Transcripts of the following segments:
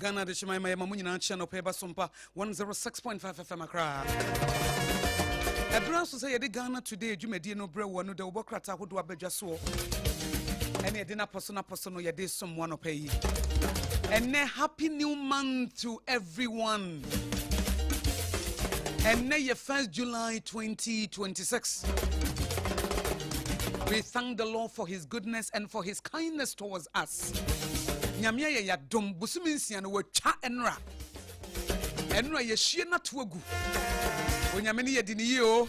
Ghana de hyema ma yɛma mo nyinaa kyɛ nɔpɛ ba sompa 106.5 FM Accra. Ɛberɛ nso sɛ yɛde Ghana Today dwumadie no brɛ wɔ no da wobɔ krataa ahodoɔ abadwa soɔ ɛne yɛde n'apɔ so n'apɔ so no yɛde som mo anɔpa yi. Ɛnɛ happy new month to everyone. Ɛnɛ yɛ 1st July 2026. We thank the Lord for his goodness and for his kindness towards us. Nyame ayɛ yɛadom bosome nsia no watwa ɛnora. Ɛnora yɛhyie no ato agu. Onyame ne yɛdi ne yie o.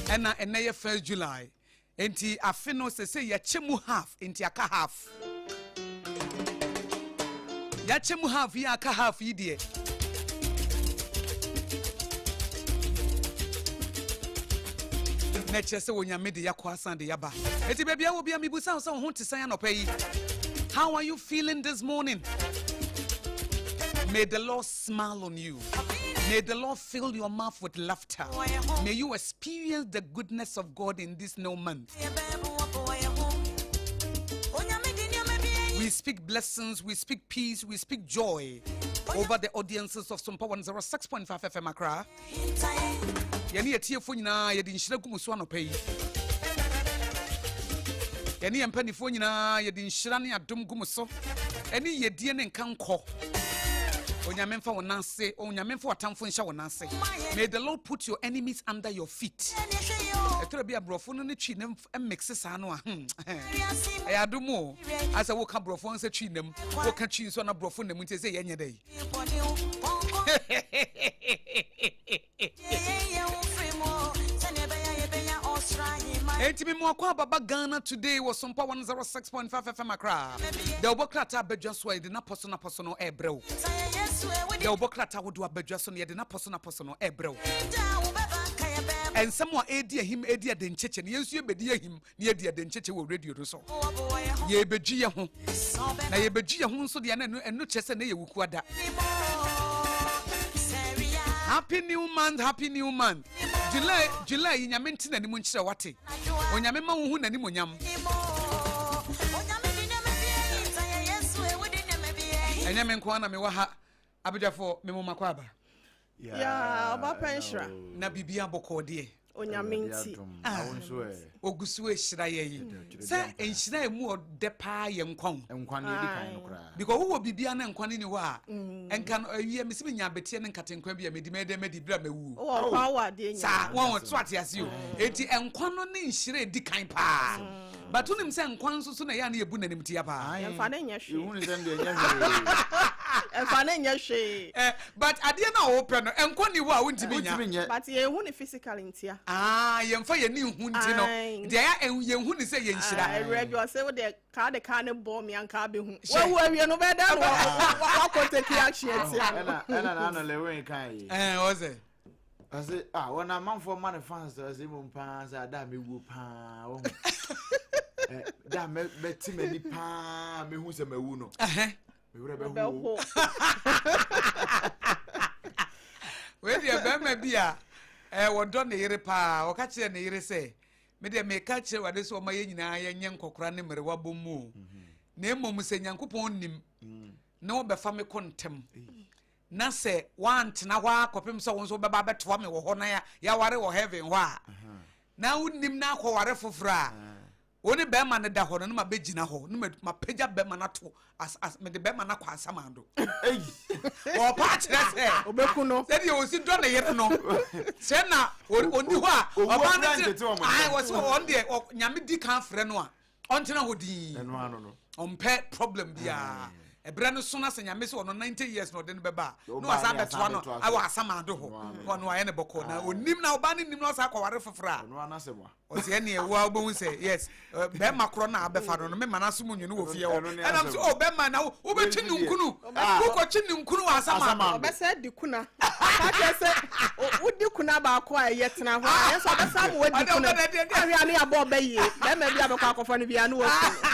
Ɛna ɛnɛ yɛ 1st July. Enti afe no sese yɛkyɛ mu half, enti aka half. Yɛakyɛ mu half yi aka half yi deɛ. Na ɛkyerɛ sɛ Onyame de yɛakɔ asan de yɛaba. Enti baabi a wɔ bia mebusa wo sɛ wo ho te sɛn anɔpa yi? How are you feeling this morning? May the Lord smile on you. May the Lord fill your mouth with laughter. May you experience the goodness of God in this new month. We speak blessings, we speak peace, we speak joy over the audiences of Sompa 106.5 FM Accra. Yɛne yɛtiefo nyinaa yɛde nhyira gu mu so anɔpa yi. Yɛne yɛn mpanimfoɔ nyinaa yɛde nhyira ne adom gu mu so. Ɛne yɛdie ne nka nkɔ. Onyame mfa wo nan ase, Onyame mfa w'atamfo nhyɛ wo nan ase. May the Lord put your enemies under your feet. Ɛtɔrɔ bi a borɔfo no ne twi ne mix saa no a hmm ɛyɛ adom o. Asɛ woka borɔfo sɛ twi nam, woka twi nso na borɔfo nam nti sɛ yɛnyɛ dɛ yi. Enti me mo akɔ ababa Ghana today wɔ Sompa 106.5 FM Accra. Deɛ wobɔ krataa abadwa so a yɛde n'apɔ so n'apɔ so no ɛrebrɛ wo. Deɛ wobɔ krataa wodo abadwa so no yɛde n'apɔ so n'apɔ so no ɛrebrɛ wo. Nsɛm a ɛredi ahim ɛredi adenkyekye no yɛn nso yɛbɛdi ahim na yɛadi adenkyekye wɔ radio no so. Yɛbɛgye yɛ ho na yɛbɛgye yɛ ho nso deɛ na ɛno kyerɛ sɛ na yɛ wukuada. Happy new month, happy new month. July, July yi nyame nte n'anim nkyerɛ wate. Onyame ma wohu n'anim onyam. Ɛnyɛ me nko na mewɔ ha. Abadwafoɔ, me mo makɔ aba. Yaa ɔba pɛ nhyira. Na biribi abɔkɔɔ deɛ. Onyame nti. Ah, ogu so ehyira yɛ yi. Sɛ nhyira emu ɔdɛ paa yɛ nkwa o. Nkwa no edi kan no koraa. Because wowɔ biribi na nkwa no ni hɔ a. Mm. Nka no awie mesi mi nya abeteɛ ne nkatenkwa bi a medi mɛdɛ mɛdi bere a mɛwu. Wɔ nkwa wɔ adeɛ nyinaa. Saa wɔn so ate ase o. Mm. Eti nkwa no ne nhyira edi kan paa. Mm. But wonim sɛ nkwa nso so na ɛyɛ a na yɛbu n'anim tia paa. Yɛmfa no nyɛ hwee. Yɛhu ne sɛ deɛ nyɛ hwee. Ɛmfa no nyɛ hwee. Eh, but adeɛ no a wopɛ no, nkwa ni hɔ a wontumi nya. Wontumi nyɛ. But yɛnhu ne physically ntia. Ah, yɛmfa yɛn ani nhu nti no. Deɛ ɛyɛ yɛnhu ne sɛ yɛ nhyira. Ah, awura bi ɔsɛ wo deɛ kaa de kaa ne bɔɔ me anka abɛhu. Wawu awie no bɛyɛ dɛn na wakɔ take action atia no. Ɛna ɛna na ano lewin kan yi. Ɛɛ ɔsɛ. Ɔse ah wɔn amanfoɔ ma ne fans ɔse mmom paa sɛ ada a mɛwuo paa wɔn ɛ da a mɛte m'ani paa mɛhu sɛ mawu no. Me werɛ bɛho o. Wei deɛ bɛrima bi a eh, wɔdɔ ne yere paa ɔka kyerɛ ne yere sɛ me deɛ meka kyerɛ Awurade sɛ ɔma yɛn nyinaa yɛnyɛ nkɔkora ne mmerewa bɔ mu o mhm. na mmom sɛ Nyankopɔn nim mm. na wɔbɛfa me kɔ ntɛm na sɛ woantena hɔ ara kɔpem sɛ wo nso wobɛba abɛtoa me wɔ hɔ na yɛaware wɔ heaven hɔ a na wonnim na akɔware foforɔ a wo ne bɛrima no da hɔ no na mabɛgyina hɔ na mapagya bɛrima no ato as as mede bɛrima no akɔ asamando ɔpa akyerɛ sɛ ɔbɛku no sɛdeɛ ɔsi dɔ ne yere no sɛ na ɔni hɔ a ɔbaa no te wɔsi ɔn deɛ nyame di kan frɛ no a ɔntena hɔ dinn ɔmpɛ problem biara ɛberɛ no so no sɛ nyame sɛ ɔno 90 years na ɔde no bɛba a na wasan bɛtoa no awɔ asamado hɔ na ɔno ayɛ ne bɔkɔɔ na ɔnim na ɔba no nim na ɔsan akɔware foforɔ a ɔsɛ ɛne ɛwo a wobɛhu sɛ yes bɛrima korɔ no a abɛfa no no mema no asom nwene wɔ fie hɔ ɛnam sɛ o bɛrima na wobɛtwe ne nkunu wokɔtwe ne nkunu wɔ asamado ɔbɛsɛ di kuna ka kyerɛ sɛ wodi kuna baako a ɛyɛ tena hɔ a ɛnso ɔbɛsa ma wadi kuna ahwɛ a ne yɛabɔ ɔbɛ yie bɛrima bi abɛkɔ akɔfa no biara ne waku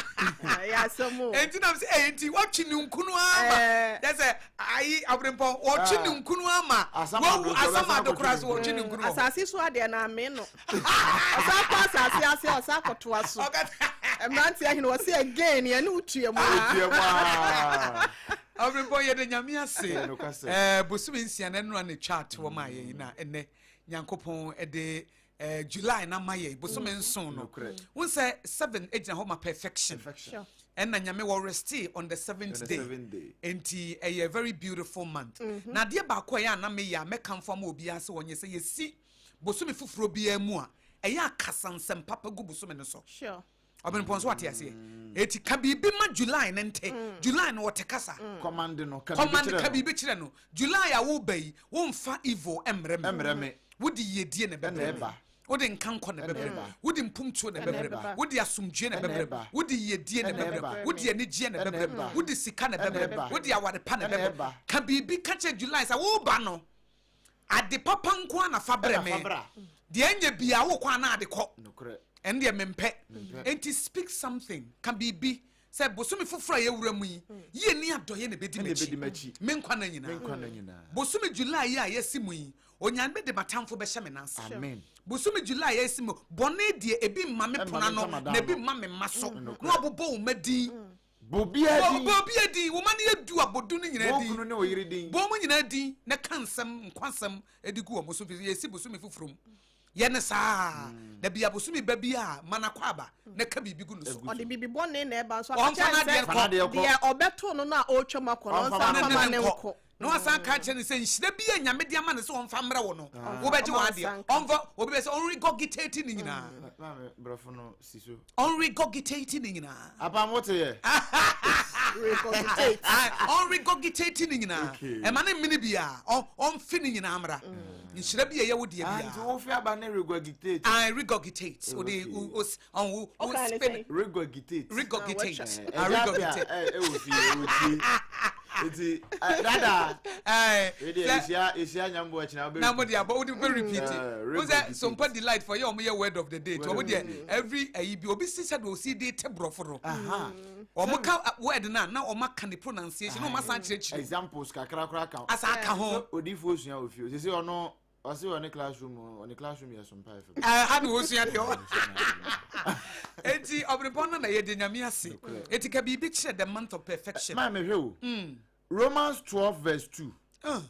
no ɛyɛ asɛm o enti nam sɛ ɛyɛ nti watwe ne nkunu ama kyɛ sɛ ayi aberempɔn wɔtwe ne nkunu ama wawu asamado koraa so wɔtwe ne nkunu wɔ asase so adeɛ na amee no ɔsan kɔ asase ase ɔsan kɔtoa so mmeranteɛ ahene wɔ se again yɛne wotua mu a Ɔbrempɔn yɛda Nyame ase eh, bosome nsia na ɛnora na ɛtwa atoɔ ma yɛn na ɛnɛ Nyankopɔn de eh, July na ma yɛn bosome mm. nson no wo sɛ seven gyina hɔ ma perfection ɛna Nyame wɔ reste on the seventh day enti ɛyɛ very beautiful month mm -hmm. na adeɛ baako a ɛyɛ a na meyɛ a mɛkamfo ama obiara sɛ wɔnyɛ sɛ yɛsi bosome foforɔ biara mu a ɛyɛ akasa nsɛm papa gu bosome no so sure. Ɔbenpɔn so wate aseɛ eti ka biribi ma July ne nte mm. July no wɔte kasa mm. command no ka biribi kyerɛ no July a woba yi womfa evil mmerɛ me mmerɛ me wode yiedie na ɛbɛbrɛ me wode nkankɔ na ɛbɛbrɛ me wode mpomtuo na ɛbɛbrɛ me wode asomdwie na ɛbɛbrɛ me wode yiedie na ɛbɛbrɛ me wode anigyeɛ na ɛbɛbrɛ me wode sika na ɛbɛbrɛ me wode aware pa na ɛbɛbrɛ me ka biribi ka kyerɛ July sɛ woba no Ade papa nko ara na fa brɛ me. Deɛ ɛnyɛ biara wokɔ a na ade kɔ. Ɛno deɛ mempɛ. Enti speak something, ka biribi sɛ bosome foforɔ a yɛwura mu yi, yie ne adɔeɛ na ɛbɛdi m'akyi me nkwa nna nyinaa. Bosome July yi a yɛasi mu yi, Onyame de m'atamfo bɛhyɛ me nan ase. Bosome July a yɛasi mu, bɔne deɛ ebi mma me pono ano na ebi mma me mma so. Na wabobɔ wo mma din. Bɔ obiara din. Bɔ obiara din. Wo mma no yɛ du a, bɔ du no nyinaa din. Bɔ wo kunu ne wo yere din. Bɔ wɔn nyinaa din na ka nsɛm, nkwasɛm de gu wɔn so. Firi sɛ yɛresi bosome foforɔ mu. Yɛ no saa. Mm. Da bia bosome ba bi a, ma no akɔ aba na ka biribi gu no so. Ɔde biribi bɔne na ɛba nso. Ɔmfa n'adeɛ nkɔ. Deɛ ɔbɛto no no a ɔretwam akɔ no, ɔnsa mfa ma no nkɔ. Na wasan ka kyerɛ no sɛ nhyira bi a Nyame de ama no sɛ ɔmfa mmerɛ wo no, ah. wobɛgye w'adeɛ. Ɔmfa, obi bɛ sɛ ɔnregurgitate ne nyinaa. Mm. Brɔfo no si so. Ɔnregurgitate ne nyinaa. Apam wote yɛ. Regurgitate. Ɔnregurgitate ne nyinaa. Ɛma ne mmene biara, ɔmfe ne nyinaa mmra. Mm. Nhyira bi a ɛyɛ wo deɛ biara. Nti wofi aba ne regurgitate. Ah, regurgitate. Ode o o o spin. Regurgitate. Regurgitate. Ah, regurgitate. Ɛwɔ fie, ɛwɔ tie. Nti dada. Ɛdi ehyia ehyia nyambo ɛkyina ɔbɛ. Na mo de abɔ wodi bɛ repeat. Wo sɛ sompa delight for yɛ ɔmo yɛ word of the day. Ti ɔmo deɛ every ɛyi bi obi si sɛ de osi de te borɔfo no. Ɔmo ka word na na ɔmo aka ne pronunciation na ɔmo asan kyerɛkyerɛ. Examples kakra koraa ka. Asa aka ho. Odifo osua wɔ fie. Sisi ɔno ɔsi ɔne classroom ɔne classroom yɛ sompa efe. Ɛɛ ha na osua deɛ. Eti ɔbɛnpɔn no na yɛ de nyame ase. Eti ka biribi kyerɛ the month of perfection. Maa mi hwɛ o. Mm. Romans 12 verse 2. Uh.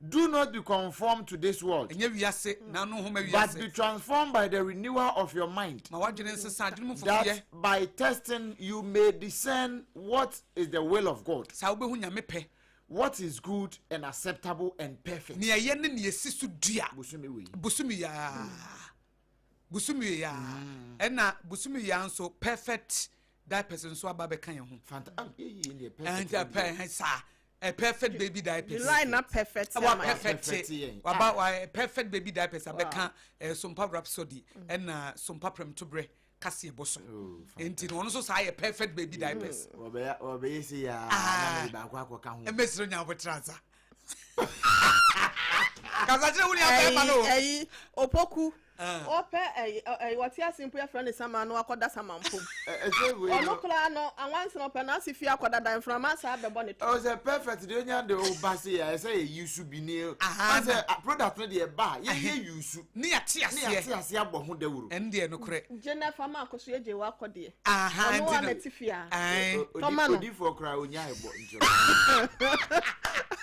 Do not be conformed to this world. Ɛnyɛ wiase na ano nhoma wiase. But be transformed by the renewal of your mind. Ma wadwene nsesa adwene mu foforɔ. That by testing you may discern what is the will of God. Saa wobɛhu nyame pɛ. What is good and acceptable and perfect. Nea ɛyɛ ne nea esi so dua. Bosome wei. Bosome yaa. Bosome yaa. Ɛna bosome yaa nso perfect diapers nso aba bɛka yɛn ho. Fanta ah eyi yɛ perfect. Ɛnti pɛ saa. A perfect baby diapers. July na perfect. Wa perfect. Waba wa perfect baby diapers abɛka eh, Sompa Rhapsody ɛna Sompa Prɛmtoberɛ kaseɛ bɔ so. Oh, Nti no ɔno nso saa yɛ perfect baby diapers. Wɔbɛyɛ wɔbɛyɛ se yaa na mede baako akɔka ho. Ɛmɛsirɛ nya abotra nsa. Kasa kyerɛ wo nua bɛrima no. Ɛyi opoku. Ɔpɛ ɛyi ɛyi ɔte ase mpo yɛfrɛ no sama no akɔda sama mpo. Ɛsɛ wei Ɔno no. koraa no anwansena ɔpɛ no ase fie akɔda dan mframa saa bɛbɔ ne to. Ɛwɔ sɛ perfect deɛ onya de o ba se yɛ ɛsɛ yɛ use bi ne. Aha, Sɛ product no deɛ ba a yɛ use. Ne yɛate Ne yɛate aseɛ. aseɛ abɔ ho dawuro. Ɛno deɛ nokorɛ. Gye na fa ma akɔso yɛ gye wakɔ deɛ. Aha, Ɔno nti a no. na te fie a. Ae. Tɔma no. Odiifoɔ koraa onya ɛbɔ nkyɛn.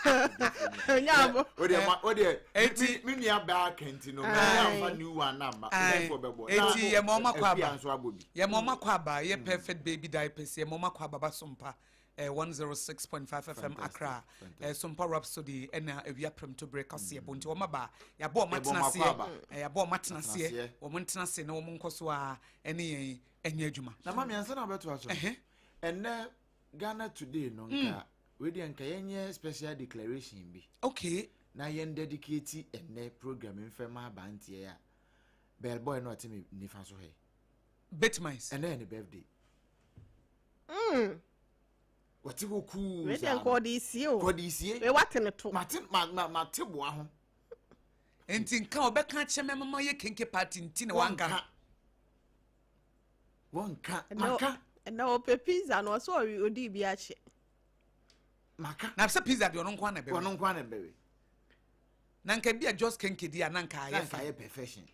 Nya abo. O deɛ ma o deɛ Eti- mi nua baa kɛntɛ no mɛ Aye. anfa new one na ma Aye. odiifoɔ bɛbɔ. Eti yɛ ma ɔma kɔ aba. Afia nso abɔ bi. Yɛ ma ɔma kɔ aba yɛ perfect baby diapers yɛ ma ɔma kɔ aba ba sompa 106.5 FM Accra Sompa Rhapsody ɛna awia prɛmto berɛ kaseɛ bɔ nti wɔn aba yɛabɔ ɔma Yɛbɔ tena ɔmo akɔ aseɛ aba. Yɛabɔ ɔma tena aseɛ aseɛ. wɔn ntena ase na wɔn nkɔ so a ɛne yɛn ɛnyɛ adwuma. Na mami ansa na ɔbɛto aso. Ɛhɛ. Ɛnɛ Ghana Today no nka wei deɛ nka yɛnyɛ special declaration bi na yɛn dedicate ɛnɛ program mfɛ ma abanteɛ a bell boy na ɔte me nifa so hɛ. Bitmice. Ɛnɛ yɛ ne birthday. Wɔte hɔ kuu Wei deɛ saa nka no. ɔde esie o. Kɔde isie. Wei wate ne to. Mate ma ma mate boa ho. Nti nka ɔbɛka akyerɛ me mama yɛ kenke party nti na wanka. Wɔnka. Ɛnɛ Maka. ɛnɛ ɔpɛ pizza no ɔsɛ ɔwe odi bi akyɛ. Maka. Na sɛ pizza deɛ ɔno nko ana Ɔno bɛwe. nko ana bɛwe. Na nka bi a just kenke di a na nka Na ayɛ nka fa. ayɛ perfection.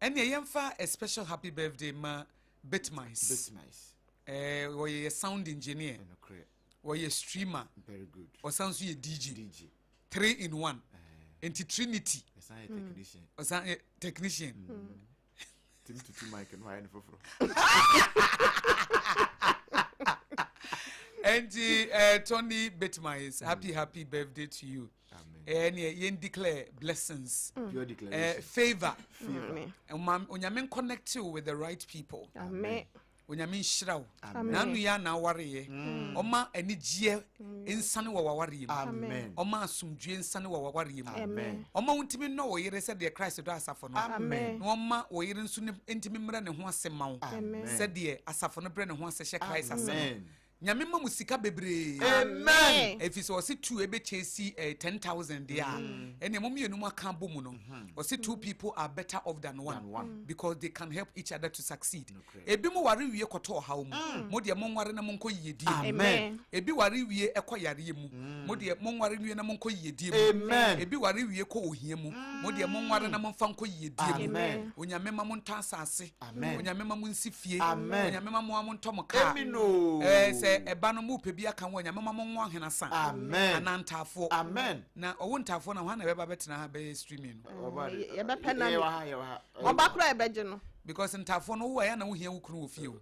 Ɛnneɛ yɛmfa a special happy birthday ma Bitmice. Bitmice. Wɔyɛ yɛ sound engineer. Ɛnokorɛ. Wɔyɛ streamer. Very good. Ɔsan nso yɛ DJ. DJ. 3 in 1. Nti Trinity. Ɛsan yɛ technician. Ɔsan yɛ technician. Tim tutu mic no ayɛ ne foforɔ. Nti Tony Bitmice, happy happy birthday to you. Amen. Ɛneɛ yɛn declare blessings. Pure declaration. Favor. Favor. Onyame connect you with the right people. Amen. Onyame nhyira wo. Amen. N'ano yɛ ana awareyɛ. Ɔma anigyeɛ nsane wɔ w'awareɛ mu. Amen. Ɔma asomdwie nsane wɔ w'awareɛ mu. Amen. Ɔma wo ntumi nnɔ wo yere sɛdeɛ Christ dɔ asafo no. Amen. Na ɔma wo yere nso ntumi mmerɛ ne ho ase ma wo. Amen. Sɛdeɛ asafo no brɛ ne ho ase hyɛ Christ ase no. Amen. Nyame ma mo sika bebree. Amen. Ɛfiri sɛ ɔse two ɛbɛkyɛ si 10,000 deɛ a ɛnea mo mmienu mu aka abɔ mu no ɔse two people are better off than one, Than one. because they can help each other to succeed. Nokorɛ. Ebi mo ware wie kɔtɔ ɔhaw mu, mo deɛ monware na monkɔ yiedie mu. Amen. Ebi ware wie ɛkɔ yareɛ mu, mo deɛ monware wie na monkɔ yiedie mu. Amen. Ebi ware wie kɔ ohia mu, mo deɛ monware na momfa nkɔ yiedie mu. Amen. Onyame ma montɔ asase. Amen. Onyame ma monsi fie. Amen. Onyame ma mo a montɔ mo kaa. Amen o. Sɛ ɛba no mopɛ bi aka ho, onyame ma monwo ahenasa Amen. anaa ntaafoɔ. Amen. Na ɔwo ntaafoɔ na hwan na ɛbɛba bɛtena ha bɛyɛ streaming no? Yɛbɛpɛ na Yɛwɔ ha, yɛwɔ ha. ɔba koraa yɛbɛgye no. Because ntaafoɔ no wowɔ ɛyɛ na wohia wo kunu wɔ fie o.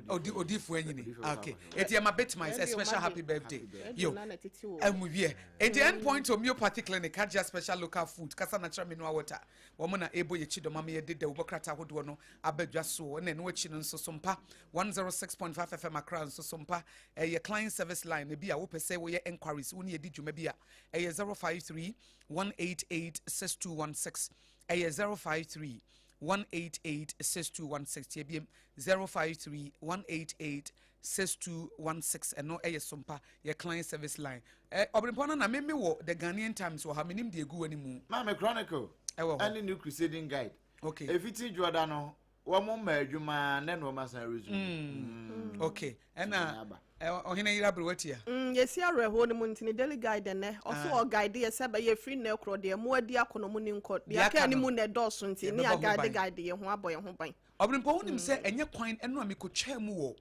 Odiifo, Odiifo anyini. Okay, eti ɛma Bitmice a special happy birthday. Yo. Ɛdi na na tete o. Ɛmu wiɛ eti Endpoint Homeopathy Clinic, Hajia Special Local Food, Kasa Natural Mineral Water, wɔn na ebo yɛ kyi dɔm ama yɛde dawubɔ krataa ahodoɔ no abadwa so. Ɛna ɛno akyi no nso Sompa 106.5 FM Accra nso Sompa ɛyɛ client service line ebi a wopɛ sɛ woyɛ enquiries wo ne yɛdi dwuma bi a ɛyɛ 053 188 6216, ɛyɛ 053 188 6216. Tie biem, 053 188 6216. Ɛno ɛyɛ Sompa yɛ client service line. Ɔbɛnpɔn no na meme wɔ The Ghanaian Times wɔ ha, menim deɛ egu wɔ ne mu. Maame, Chronicle ɛwɔ hɔ. Ɛne New Crusading Guide. Efiti dwoɔda no wɔn ma adwuma ne na wɔn asan resume. Okay, ɛna Aba. Ɔhene yere abere watia. Yɛsi awerɛhoɔ no mu nti ne Daily Guide ɛnɛ ɔso ɔguide yɛ sɛ bɛyɛ firi nnɛ korɔ deɛ mo adi akɔ no mu ni nkɔ Deɛ deɛ aka aka no, anim na ɛdɔɔso nti ne yɛbɛbɔ ho yɛaguide ban. guide yɛn ho abɔ yɛn ho ban. Ɔbɛnpɔn, wonim sɛ ɛnyɛ kwan ɛno a mekɔtwaa mu wɔ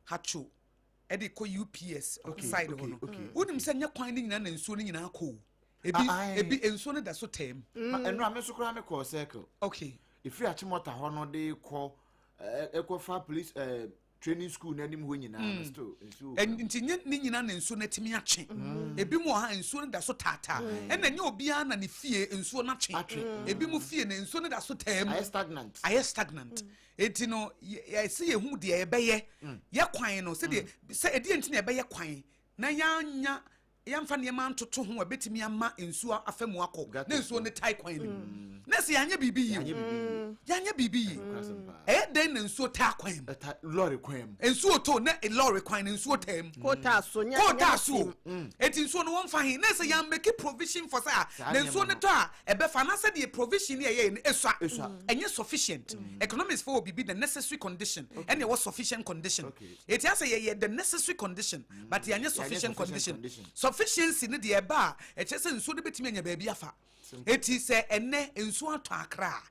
Hatcho ɛde kɔ UPS side hɔ no, wonim sɛ ɛnyɛ kwan no nyinaa na nsuo no nyinaa kɔ o. Ebi Ah, aye. ebi nsuo no da so tɛm. Ɛno a me nso koraa mekɔɔ Circle. Ɛfiri Achimota hɔ no de kɔ ɛkɔfa police training school n'anim hɔ nyinaa no, still nsuo wɔ mu. Nti nye ne nyinaa na nsuo no atumi atwe. Ebi mu wɔ ha nsuo no da so taataa, ɛna nye obiara na ne fie nsuo no atwe. Atwe. Ebi mu fie na nsuo no da so tɛm. Ayɛ stagnant. Ayɛ stagnant. Eti no yɛsɛ yɛhu deɛ yɛbɛyɛ yɛ kwan no sɛdeɛ sɛ ɛdeɛ nti na yɛbɛyɛ kwan na yɛanya. Yɛmfa nneɛma ntoto ho a ɛbɛtumi ama nsuo afa mu akɔ na nsuo no tae kwan no mu mm. Na sɛ yɛanyɛ biribi yie, yɛanyɛ biribi yie, ɛyɛ dɛn na nsuo taa kwan mu? Lɔre kwan mu nsuo to na lɔre kwan no nsuo taa mu, kootaa so, kootaa so mm. Eti nsuo no wɔmfa he? Na sɛ yɛn make provision for sɛ a na nsuo no tɔ a ɛbɛfa anaasɛ deɛ provision yɛ yɛ no esua, ɛnyɛ sufficient. Economics fo wɔ biribi, the necessary condition, ɛna ɛwɔ sufficient condition. Eti asɛ yɛyɛ the necessary condition but yɛanyɛ sufficient condition. Sufficiency no deɛ, ɛba a, ɛkyerɛ sɛ nsuo no bɛtumi anya baabi afa. Eti sɛ ɛnɛ nsuo atɔ Akra a,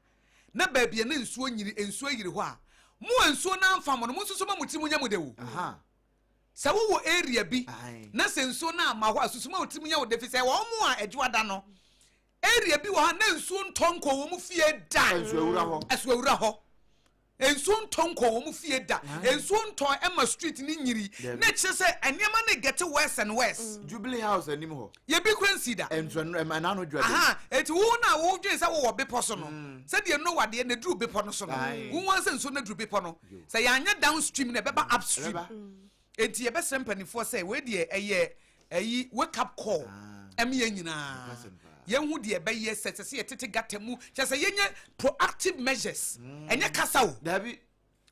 na baabi a na nsuo nyiri, nsuo ayiri hɔ a, mo a nsuo no amfa mo no, mo nso so ma mo tiri mu nyɛ mo de o. Sɛ wowɔ area bi na sɛ nsuo no ama hɔ a, susu ma wo tiri mu nyɛ wo de fi sɛ wɔn mo a adwoada no, area bi wɔ hɔ a na nsuo ntɔ nkɔ wɔn fie da. Nsuo awura hɔ. Ɛso awura hɔ. Nsuo ntɔ nkɔ wɔn fie da. Nsuo ntɔ ɛma street ne nyiri na kyerɛ sɛ nneɛma no get worse and worse. Jubilee House anim hɔ. Yɛbi kura nsi da. Nsuo no ɛma n'ano dwa. Aha, eti wo na wo dwen sɛ wowɔ bepɔ so no, sɛdeɛ Noah deɛ na duru bepɔ no so no, wo wɔn sɛ nsuo no duru bepɔ no, sɛ yɛanyɛ downstream na ɛbɛba upstream. Eti yɛbɛsrɛ mpanimfoɔ sɛ wei deɛ, ɛyɛ ɛyi wake up call ɛmi yɛn nyinaa, yɛn ho deɛ ɛbɛyɛ sɛ sɛ yɛtete gutter mu, kyɛ sɛ yɛnyɛ proactive measures. Ɛnyɛ kasa o. Dabi.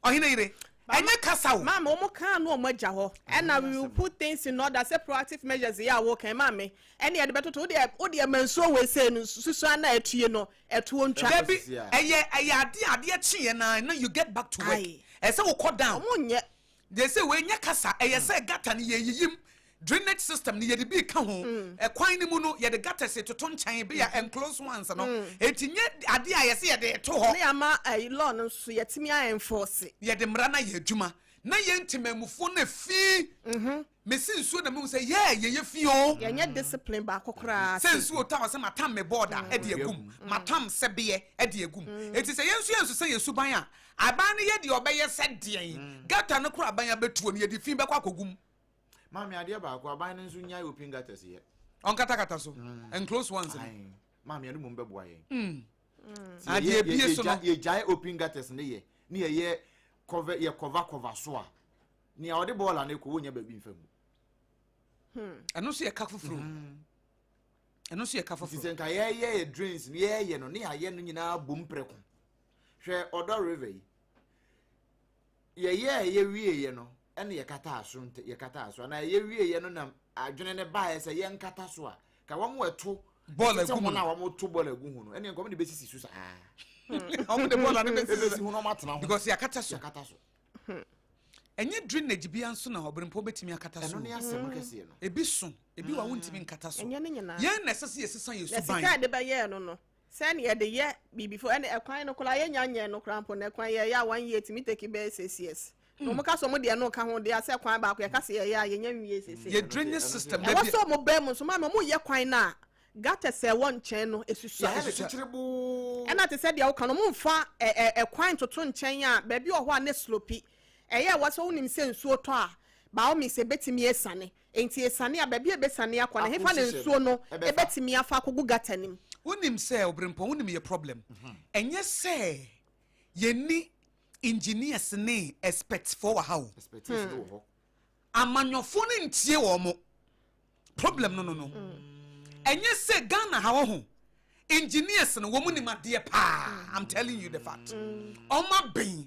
Ɔhene yere, ɛnyɛ kasa o. Maame, wɔn kaa no, wɔn agya hɔ ɛna we will put things in order sɛ proactive measures yɛ a wɔkan, maame, ɛne yɛde bɛtoto wodeɛ wodeɛ ma nsuo wɔ ese no susu ana atue no ɛtoɔ ntwa. Dabi, ɛyɛ adeɛ kyeɛ na you get back to work. Ɛsɛ wokɔ down. Wɔn nyɛ. Deɛ sɛ wei nyɛ kasa, ɛyɛ sɛ gutter no yɛyiyim, drainage system no yɛde bi ka ho, ɛkwan no mu no yɛde gutters toto nkyɛn bi a enclosed ones no. Eti nyɛ adeɛ a yɛsɛ yɛde to hɔ. Ne ama ɛyi law no nso yɛtumi a enforce. Yɛde mmara no ayɛ adwuma na yɛn ntemamufoɔ no fi mesi nsuo na mehu sɛ yɛ yɛyɛ fi o. Yɛnyɛ discipline baako koraa. Sɛ nsuo tɔ a, sɛ matam me bɔɔda de agum, matam sɛbeɛ de agum. Eti sɛ yɛn nso yɛn nso sɛ yɛ suban a, aban no yɛ deɛ ɔbɛyɛ sɛ deɛn, gutter no koro aban abɛtuo no, yɛde fi bɛkɔ akɔgum. Maame, adeɛ baako, aban no nso nyae open gutters yɛ. Ɔnkatakata so, enclosed ones no. Maame, ɛno mmom bɛboa yɛn. Adeɛ ebie so no. Yɛgyae open gutters ne yɛ ne yɛyɛ cover, yɛ cover cover so a, nea ɔde bɔɔla no kɔ, wonya baabi mfa mu. Ɛno nso yɛ ka foforɔ, ɛno nso yɛ ka nti foforɔ. Sɛ nka yɛyɛ yɛ drains no, yɛyɛ no ne yɛayɛ no nyinaa bom prɛko. Hwɛ Ɔdɔ River yi, yɛyɛ yɛ wieɛ no ɛne yɛkataa so, yɛkataa so anaa yɛyɛ wieɛ no na adwene ne baeɛ sɛ yɛnkata so a, ka wɔn ɛto bɔɔl tete agu mu ho no a wɔn to bɔɔl agu ho no, ɛne nkɔm de bɛsisi so saa. Ɔmo de bɔɔl ano bɛsisi ɛbɛsi ho na wɔn atena ho. Because yɛakata so. Yɛakata so. Ɛnyɛ drainage bia nso na ɔberempɔ bɛtumi akata so. Ɛno ne asɛm kɛseɛ no. Ebi so, ebi wɔ a wontumi nkata so. Ɛnyɛ ne nyinaa. Yɛn na ɛsɛ sɛ yɛsesa yɛ na suban. Sika a yɛde bɛyɛɛ no, sɛne yɛde yɛ biribi fo, ɛne ɛkwan no koraa yɛnya nyɛ no koraa mpo na ɛkwan yɛyɛ a, one year tumi take bɛyɛ 6 years na ɔmo ka sɛ ɔmo deɛ no ka ho deɛ sɛ kwan baako yɛka sɛ yɛyɛ a, yɛnya nwie sese. Yɛ drainage system ɛwɔ baabi sɛ ɔmo bɛn mu nso, maame, ɔmo yɛ kwan no a, gutters a ɛwɔ nkyɛn no esusua. Yɛayɛ no kyekyere boo. Ɛna te sɛ deɛ woka no, ɔmo nfa ɛ ɛ ɛkwan toto nkyɛn a baabi wɔ hɔ a ne slope ɛyɛ ɛwɔ sɛ wonim sɛ nsuo tɔ a, by all means ebetumi esane, nti esane a, baabi a ebesane akɔ no, hefa na Akɔhyehyɛ nsuo no ɛbɛfa. Ebetumi afa akɔgu gutter nim. Wonim sɛ ɔberempɔn, wonim yɛ problem, ɛnyɛ sɛ yɛni engineers ne experts foɔ wɔ ha o. Expertise no wɔ hɔ. Amanyɔfoɔ no ntie wɔ mo problem no. Ɛnyɛ sɛ Ghana ha wɔ ho engineers no, wɔn nim adeɛ paa. I'm telling you the fact, ɔma bɛn,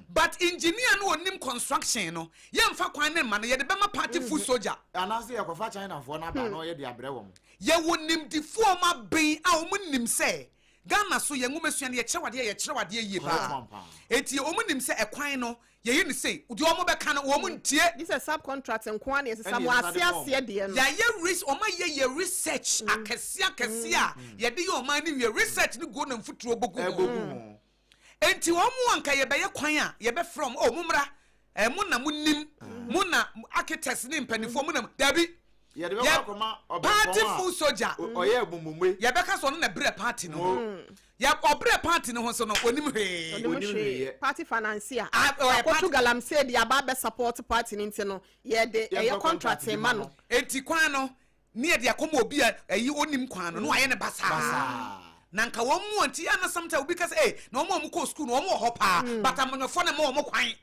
but engineer no onim construction no, yɛmfa kwan ne ma no, yɛde bɛma party foot soldier. Anaasɛ yɛkɔfa Chinafoɔ no aba na ɔyɛ de abrɛ wɔn. Yɛwɔ nimdifoɔ ɔma bɛn a wɔn nim sɛ Ghana so yɛn nwoma sua no, yɛkyerɛ wadeɛ, yɛkyerɛ wadeɛ yie paa. Paa. Eti wɔn nim sɛ ɛkwan no yɛyɛ ne sei deɛ, wɔn bɛka no, wɔn ntie. Gye sɛ subcontract nko ara na yɛsesa Ɛne mo yɛsesa ase de ma wɔn. aseɛ deɛ no. Yɛayɛ res ɔma yɛ yɛ research akɛseɛ akɛseɛ a yɛde yɛ ɔman no wie research no guo na mfuturo bɔgu ɛbɔgu ho. Ho. Enti wɔn mu anka yɛbɛyɛ kwan a, yɛbɛfrɛ wɔn, oh, mo mmra, mo na mo nim, mo na architects ne mpanimfoɔ mo na mo dabi. Yɛde bɛkɔ akɔma ɔbɛnpɔn party a foot soldier. Ɔyɛ bumumwe. Yɛbɛka sɛ ɔno na brɛ party no ho. Yɛ ɔbrɛ party no ho so no, onim hwee. Ɔnim Onim hwee. hwee. Party financier. Ah, ɔyɛ akoto galamsey de aba abɛ support party no, nti no yɛde Yɛmfa ɛyɛ contract contract bi ma ma no. no. Enti kwan no ne yɛde akɔma obi a ɛyi onim kwan no na wayɛ ne basaa. Basaa. Na nka wɔn mu nti ana sometimes obi ka sɛ, "Ee, na wɔn a wɔn kɔ school no, wɔn wɔ hɔ paa," but amanyɔfoɔ na ɛma wɔn kwan.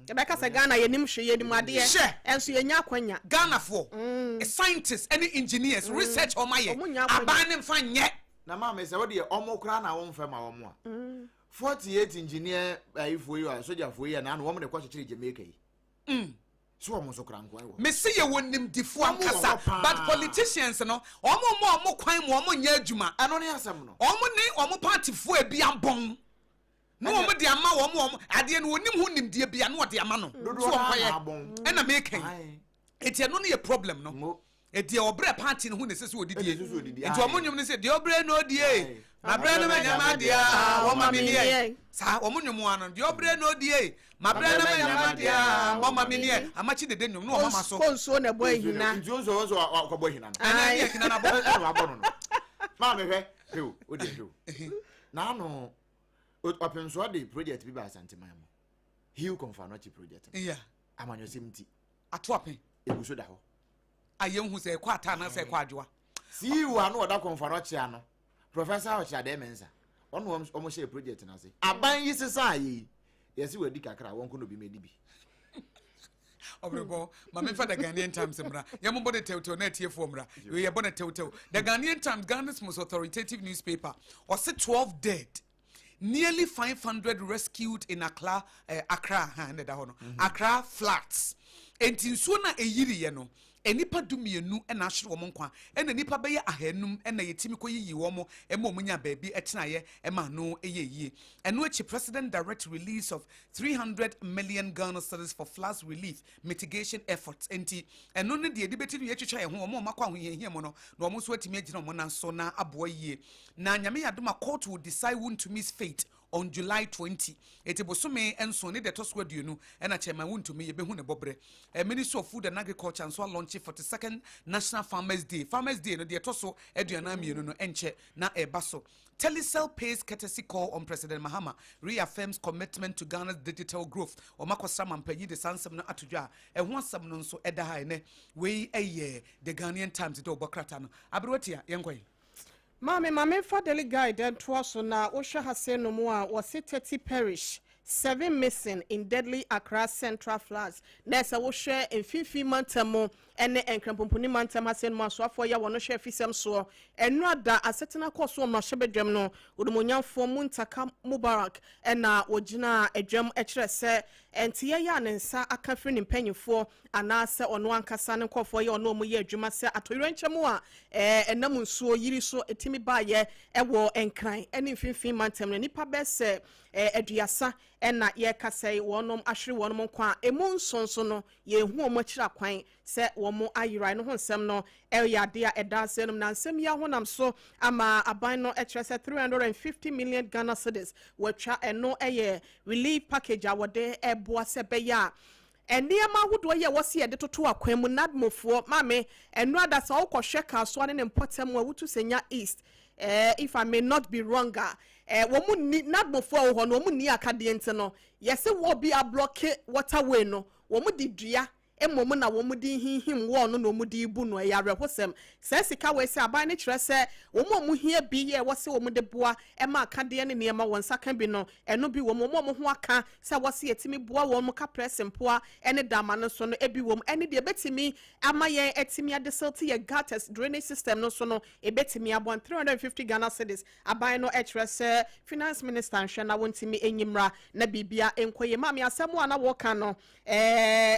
Yɛbɛka sɛ Ghana yɛnim hwee, yɛnim adeɛ. Hyɛ. Ɛnso yɛnya akwanya. Ghanafoɔ scientists ɛne engineers, research wɔn ayɛ, Ɔmo nya akwanya. aban ne nfa nyɛ. Na maame, sɛ wodeɛ ɔmo koraa na wɔmfɛ ma wɔn a, 48 engineer ayifoɔ yi a sogyafoɔ yi a naano wɔn de kɔ kyekyere Jamaica yi so, wɔn nso koraa nkoa wɔ. Mesi yɛ wɔ nimdifoɔ Ɔmo wɔ ankasa, hɔ paa. but politicians no, wɔn mo ɔmo kwan mu, wɔn nyɛ adwuma. Ɛno ne asɛm no. Wɔn ne wɔn partyfoɔ ebi abɔn na wɔn de ama wɔn adeɛ no, wɔnim ho nimdeɛ bia na wɔde ama no Dodoɔ so wɔn naa na kɔyɛ. abɔn. Ɛna meka yi, Aye. eti ɛno no yɛ problem no. Mo. Eti ɔbrɛ party no ho na ɛsɛ sɛ odidie. Ɛna ɛsɛ sɛ odidie. Nti ɔmo nnwom no sɛ deɛ ɔbrɛ no odie, Aye. mabrɛ no manya ma deɛ a wɔma me neɛ. Aye. Saa wɔn nnwom ano, deɛ ɔbrɛ no odie, mabrɛ no manya ma deɛ a wɔma me neɛ, amakye dede nnwom no wɔn ama so. Kɔ nsuo na ɛbɔ ahina. Nti nso nso akɔbɔ ahina no. Ɛna Aye. ɛne ahina no abɔ. Ɛna wabɔ no, maame, hwɛ hwɛ o, o deɛ hwɛ o, n'ano ɔpemsoɔ de project bi ba Asanteman mu, Heal Komfo Anokye project no. Amanyɔsɛm nti ato apen. Egu so da hɔ. A yɛnhu sɛ ɛkɔ ata anaasɛ ɛkɔ adwoa. CEO ano ɔda Komfo Anokye ano, Professor Ɔkyerɛdɛ Mensa, ɔno wɔn wɔn hyɛ project n'ase. Aban yi sisa ayɛ yi, yɛsi wɔ adi kakra a wɔn ko na obi ma edi bi. Ɔbɛbɔ ma memfa The Ghanaian Times mmra, yɛmobɔ de tɛwtɛw na atiefoɔ mmra. Wei yɛbɔ no tɛwtɛw. The Ghanaian Times, Ghana's most authoritative newspaper, ɔse 12 dead, nearly 500 rescued in Accra, Accra ha ɛna ɛda hɔ no, Accra floods. Enti nsuo no a ɛyiriiɛ no, nnipa 12 ɛna ahyere wɔn nkwa, ɛna nnipa bɛyɛ 500 ɛna yɛtumi kɔ yiyi wɔn ɛma wɔn nya baabi ɛtenaeɛ ɛma ano ɛyɛ yie. Ɛno akyi, President direct release of 300 million Ghana cedis for floods relief mitigation efforts. Enti ɛno ne deɛ yɛde bɛti no yɛtwitwa yɛn ho, wɔn a wɔakɔ ahohiahia mu no, na wɔn nso atumi agyina wɔn nan so na aboa yie. Na Nyame yɛ adom a, court will decide Wontumi's fate on July 20. Eti bosome 7 ne deɛ ɛtɔ so 20 ɛna Chairman Wontumi yɛbɛhu ne bɔberɛ. Ministry of Food and Agriculture nso alaunch 42nd National Farmers Day. Farmers Day no deɛ ɛtɔ so 42 no, ɛnkyɛ na ɛba so. Telecel pays courtesy call on President Mahama, reaffirms commitment to Ghana's digital growth. Ɔma kɔsra mampanyin de saa nsɛm no ato dwa a ɛho asɛm no nso ɛda ha ɛnɛ. Wei ɛyɛ The Ghanaian Times de ɔbɔ krataa no. Aberewa tia, yɛnkɔ yi. Maame, maame fa Daily Guide ntoa so na wohwɛ ha sɛ no mu a, wɔse 30 perish, seven missing in deadly Accra Central floods. Na ɛsɛ wohwɛ Mfimfini mantam mu ne Nkranpomponi mantam ha sɛ no mu asoafoɔ yɛ wɔn hwɛ afisɛm soɔ. Ɛno ada asetena kɔ so wɔ mmarahyɛbadwam no, Odumonyamfoɔ Muntaka Mubarak ɛna wɔgyina adwam kyerɛ sɛ ɛnteyɛ yɛ a ne nsa aka firi ne mpanyinfoɔ anaasɛ ɔno ankasa ne nkɔfoɔ yɛ ɔno ɔmo yɛ adwuma sɛ atɔyerɛnkyɛm a ɛnam nsuo yiri so ɛtumi baayɛ ɛwɔ Nkran ɛne Mfimfini mantam no, nipa bɛɛ sɛ 30 ɛna yɛrekasa yi wɔnom ahwere wɔnom nkwa a emu nsonso no yɛnhu wɔn akyiri akwan sɛ wɔn ayera. No ho nsɛm no ɛyɛ adeɛ a ɛda ase nom, na nsɛm yi ahonam so ama aban no ɛkyerɛ sɛ 350 million Ghana cedis wɔatwa. Ɛno ɛyɛ relief package a wɔde ɛboa sɛ ɛbɛyɛ a nneɛma ahodoɔ yi a wɔsi yɛde toto akwan mu. Nadmofoɔ, maame, ɛno ada sɛ wokɔhwɛ Kasoa ne ne mpɔtam a wotu Senya East, if I may not be wrong a, wɔn mu ni nadmofoɔ a wɔ hɔ no, wɔn mu ni akadeɛ nti no yɛsɛ wɔ bi ablock waterway no, wɔn de dua mmom na wɔn de hinhim wɔn no na wɔn de bu no. Ɛyɛ awerɛhosɛm saa. Sika wɔ sɛ aban no kyerɛ sɛ wɔn a wɔn hia bi yɛ wɔsɛ wɔn de boa ɛma akadeɛ ne nneɛma wɔn nsa ka bi no, ɛno bi wɔn wɔn a wɔn ho aka sɛ wɔsɛ yɛtumi boa wɔn mo kaprɛ mpoa ɛne dama no nso no ebi wɔm, ɛne deɛ ebɛtumi ama yɛn ɛtumi adesilt yɛ gutters, drainage system no nso no ebɛtumi aboa. 350 Ghana cedis, aban no ɛkyerɛ sɛ Finance Minister nhwɛ na wɔntumi enyimra na biribia nkɔ yie. Maame, asɛm a na wɔka no,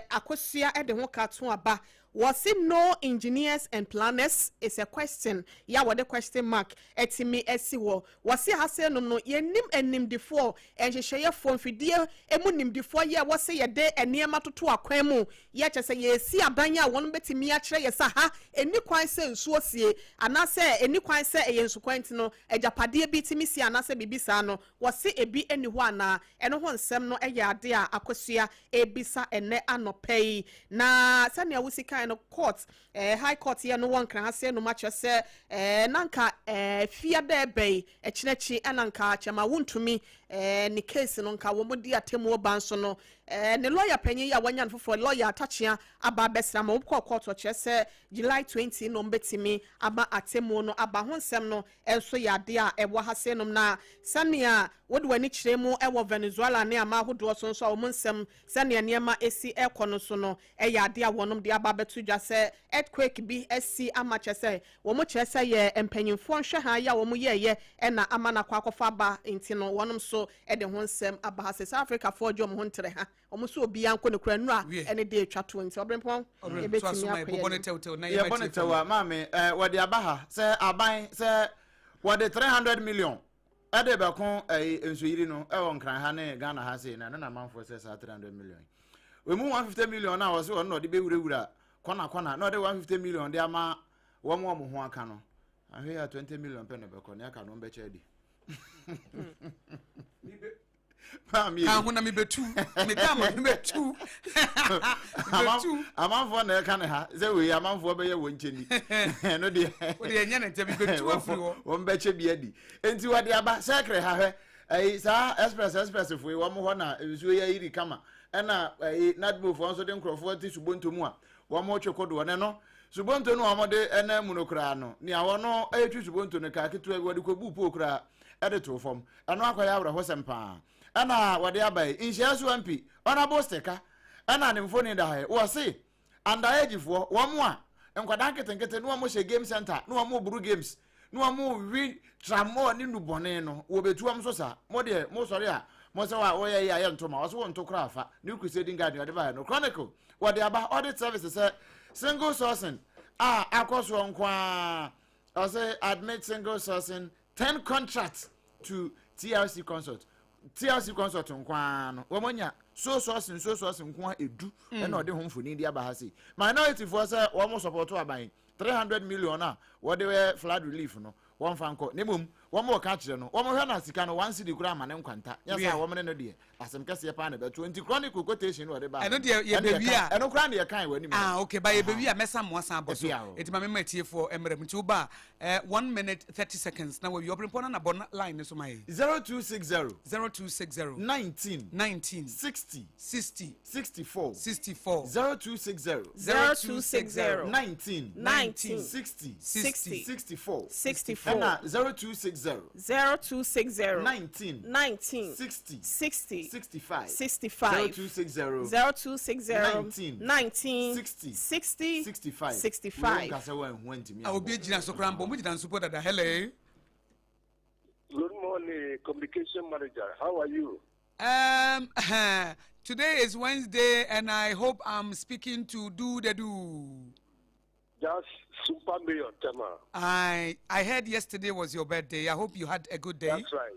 Akosua ɛde ho ka to aba, wɔsi no engineers and planners is a question yà wɔde question mark ɛtumi ɛsi hɔ. Wɔsi ha sɛ no yɛnim animdifoɔ, nhyehyɛeɛfoɔ, mfidie emu nimdifoɔ yɛ wɔsi yɛde nneɛma toto akwan mu, yɛ kyɛ sɛ yɛsi adan a wɔn bɛtumi akyerɛ yɛ sɛ ha eni kwan sɛ nsuo sie anaasɛ eni kwan sɛ ɛyɛ nsukwan ti no agyapadeɛ bi tumi sie anaasɛ biribi saa no, wɔsi ebi ɛni hɔ anaa. Ɛno ho nsɛm no ɛyɛ ade a Akosua ebisa ɛnɛ anɔpɛ yi. Na sɛnea wosi kan kan no court ɛɛ high court yɛ no wɔ Nkran ha sɛ nom akyerɛ sɛ ɛɛ na nka ɛɛ Fiada ɛbɛ yi ɛkyinakyi ɛna nka Chairman Wontumi ɛɛ ne case no nka wɔn di atemmuo ba nso no ɛɛ ne lawyer panyin yi a wanya no foforɔ, lawyer Atakyea, aba abɛsra ma wɔn kɔɔ court. Ɔkyerɛ sɛ July 20 na wɔn bɛtumi aba atemmuo no aba. Ho nsɛm no nso yɛ adeɛ a ɛwɔ ha sɛ nom na sɛnea wode w'ani kyerɛ mu ɛwɔ Venezuela ne ama ahodoɔ so nso a wɔn nsɛm sɛnea nneɛma esi ɛkɔ no so no ɛyɛ adeɛ a wɔnom de aba abɛto dwa sɛ earthquake bi asi ama kyerɛ sɛ wɔn kyerɛ sɛ yɛ mpanyinfoɔ nhwɛ ha yi a wɔn yɛɛyɛ ɛna ama no akɔ akɔfa aba. Nti no wɔnom nso ɛde ho nsɛm aba ha sɛ South Africafoɔ gye wɔn ho ntere ha, wɔn nso obiara nkɔ ne kura nnura ɛne de atwa to. Nti ɔbɛnpɔn ebetumi akɔ yɛ. Yɛbɔ ne tɛw a, maame, wɔde aba ha sɛ aban sɛ wɔde 300 million ɛde bɛko ɛyi nsuyiri no ɛwɔ Nkran ha ne Ghana ha sei, na ɛno na amanfoɔ sɛ saa 300 million yi emu 150 million na wɔsɛ wɔn na ɔde bɛwurawura kɔna kɔna, na ɔde 150 million de ama wɔn a wɔn ho aka no. Ahwɛ yɛ a, 20 million pɛ na ɛbɛkɔ ne aka no wɔn bɛkyɛ adi. Ka ho na mebɛtu meda ma mebɛtu mebɛtu. Amanfoɔ na ɛka ne ha sɛ wei amanfoɔ bɛyɛ wɔn nkyɛn ni, ɛno deɛ. Wode ɛnyɛ ne ntɛm, mebɛtu afiri hɔ. Wɔn bɛkyɛ bi adi. Nti wɔde aba sɛkere ha, hwɛ, ɛyi saa express express fo yi, wɔn hɔ na nsuo yɛ ayiri kama, ɛna ɛyi NADMO foɔ nso de nkurɔfoɔ te subonto mu a wɔn retwe kodoɔ ne no subonto no a wɔde ɛnam mu no koraa no, nea wɔn ɛretwi subonto no kaa ketewa bi wɔde kɔ bu pole koraa ɛde to fam. Ɛno akɔyɛ awerɛhosɛm paa. Ɛna wɔde aba yi nhyia so MP Honourable Seka ɛna ne mfoni da ha yi, wɔse underage foɔ, wɔn a nkwadaa nketenkete ne wɔn hyɛ game center ne wɔn buru games ne wɔn wi tramɔ ne nubɔne no, wɔbɛtu wɔn so saa. Mo deɛ mo sɔre a mo sɛ wa wɔyɛ yi a yɛ ntoma wɔso wɔn nto koraa fa New Crusading Guard wɔde baeɛ no. Chronicle wɔde aba audit service sɛ single sourcing a akɔ soɔ nko ara. Ɔsɛ admit single sourcing 10 contracts to TRC Consult. TRC Consult nko ara no wɔn anya so sourcing, so sourcing nko ara 10. Ɛna ɔde ho mfoni de aba ha sei. Minority foɔ sɛ wɔn support aban 300 million a wɔde yɛ flood relief no, wɔn fa nkɔ ne mom. Wɔn wɔ ka kyerɛ no, wɔn hwɛ na sika no 1 cedi kura ama ne nkwanta nyɛ sɛ wɔn ne no deɛ asɛm kɛseɛ paa na ɛbɛto. Nti Chronicle quotation no wɔde ba. Ɛno deɛ yɛbɛwi a. Ɛno koraa ne yɛkan wɔ anim. Ah, okay, ba yɛbɛwi a mɛsa mmoa san abɔ so. Ɛti ma mema atiefoɔ mmerɛ mu. Nti woba a, 1 minute 30 seconds na wawi. Ɔberempɔ no nabɔ line ne so ma yɛ. 0260. 0260. 19. 19. 60. 60. 64. 64. 0260. 0260. 19. 19. 60. 60. 64. 64. Ɛna 0260. 0260. 19. 19. 60. 60. 65. 65. 0260. 0260. 19. 19. 60. 60. 65. 65. Nkasa wɔn ɛho ntumi. A obi gyina so koraa mbɔ mo gyina nso po dada. Hello. Good morning, communication manager. How are you? Today is Wednesday, and I hope I'm speaking to Do the Do. Just Super Mayor Tema. I heard yesterday was your birthday. I hope you had a good day. That's right.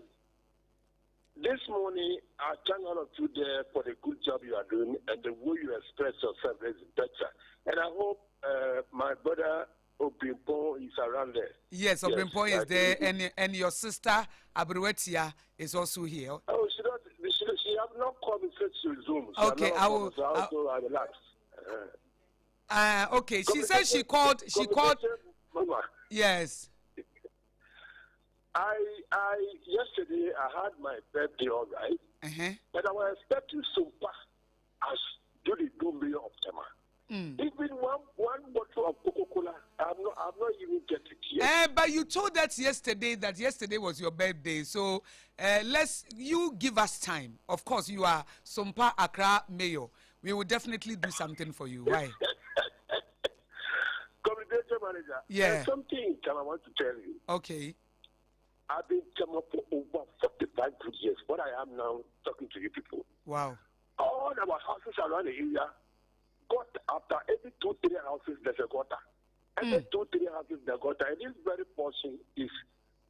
This morning, I thank all of you there for the good job you are doing and the way you express yourself is better. And I hope my brother Obimpon is around there. Yes, Obimpon is I there, think- and your sister Abruetia is also here. Oh, she does. She have not called me since she resumed. She have Okay, not I called will- me, so I also I relax. Okay, she said she called. She called. Communication, Mama, Yes. I yesterday I had my birthday, all right, but I was expecting Sumpa as do the do mayor of Tema. Even one bottle of Coca Cola, I'm not even get it yet. But you told us yesterday that yesterday was your birthday, so let's you give us time. Of course, you are Sompa Accra mayor. We will definitely do something for you. Why? Communication manager. Yeah. There's something in Tema I want to tell you. Okay. I've been Tema for over 45 good years. What I am now talking to you people. All our houses around the area got after every two, three houses there's a gutter. Every two, three houses there's a gutter. And this very portion is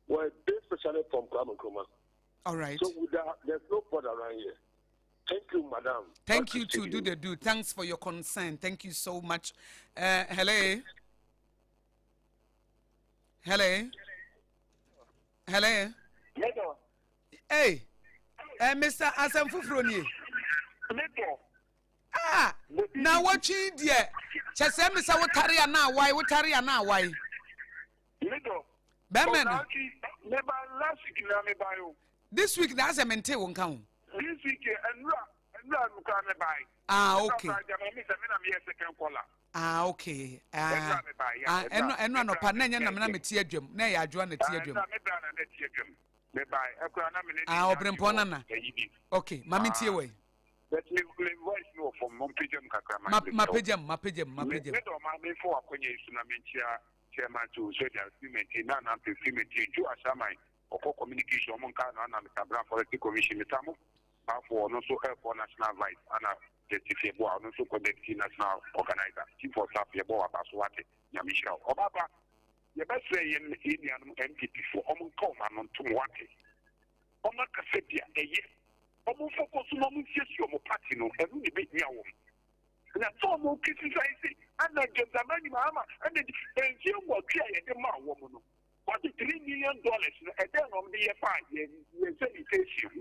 well based especially from Kwame Nkrumah. All right. So with that, there's no pot around here. Thank you, madam. Thank Glad you to see to do the do. Thanks for your concern. Thank you so much. Hello. Hello. Hello. Hey, Mr. Asam Fufroni. Ah, Na wɔtwe deɛ kyɛ sɛ me sɛ wotare a na awae, wotare a na awae. Me dɔ. Bɛmɛ na. Meba last week na meba yo. This week na asɛ mente wo nka ho. This week ɛnura ɛnura nukura meba yi. Ah okay. Ɛnura jama mi sɛ mi na mi yɛ second caller. Ah okay. Ah ah ɛnu ɛnu anɔpa na ɛnyɛ nam na mi ti adwam na ɛyɛ adwoa na ti adwam. Ɛnura mi bra na na ti adwam. Meba ɛkura na mi ne. Ah ɔbrɛmpɔn nana. Okay maame tie wɔ yi. But me me voice no wɔ fam, mompagya mu kakra ma me. Mapagya mu, mapagya mu, mapagya mu. Me dɔ ma memfa w'akɔnya yi so na menkyia Chairman to Sogya Freeman Nana Ampem Freeman Joe Asaman ɔkɔ communication ɔmo nkaa no ana Mr Brown Forestry Commission Mr Amo Bafo ɔno nso ɛkɔ National Vice ana Justice Yeboah ɔno nso kɔ Deputy National Organizer Chief of Staff yɛbɔ w'aba so wate Nyame nhyira wo ɔba pa yɛbɛsrɛ yɛn yɛn nuanom NPP foɔ ɔmo nka ɔmo ano ntom wate ɔmo akasa bi a ɛyɛ Ɔmo nfocus na ɔmo nsiesie ɔmo party no, ɛno na ebehia wɔn. Na sɛ ɔmo criticize ɛna James Dramani Mahama ɛna mfie nwɔtwe a yɛde maa wɔn no, $43 million no ɛdɛn na ɔmo de yɛ faa yɛn yɛn sanitation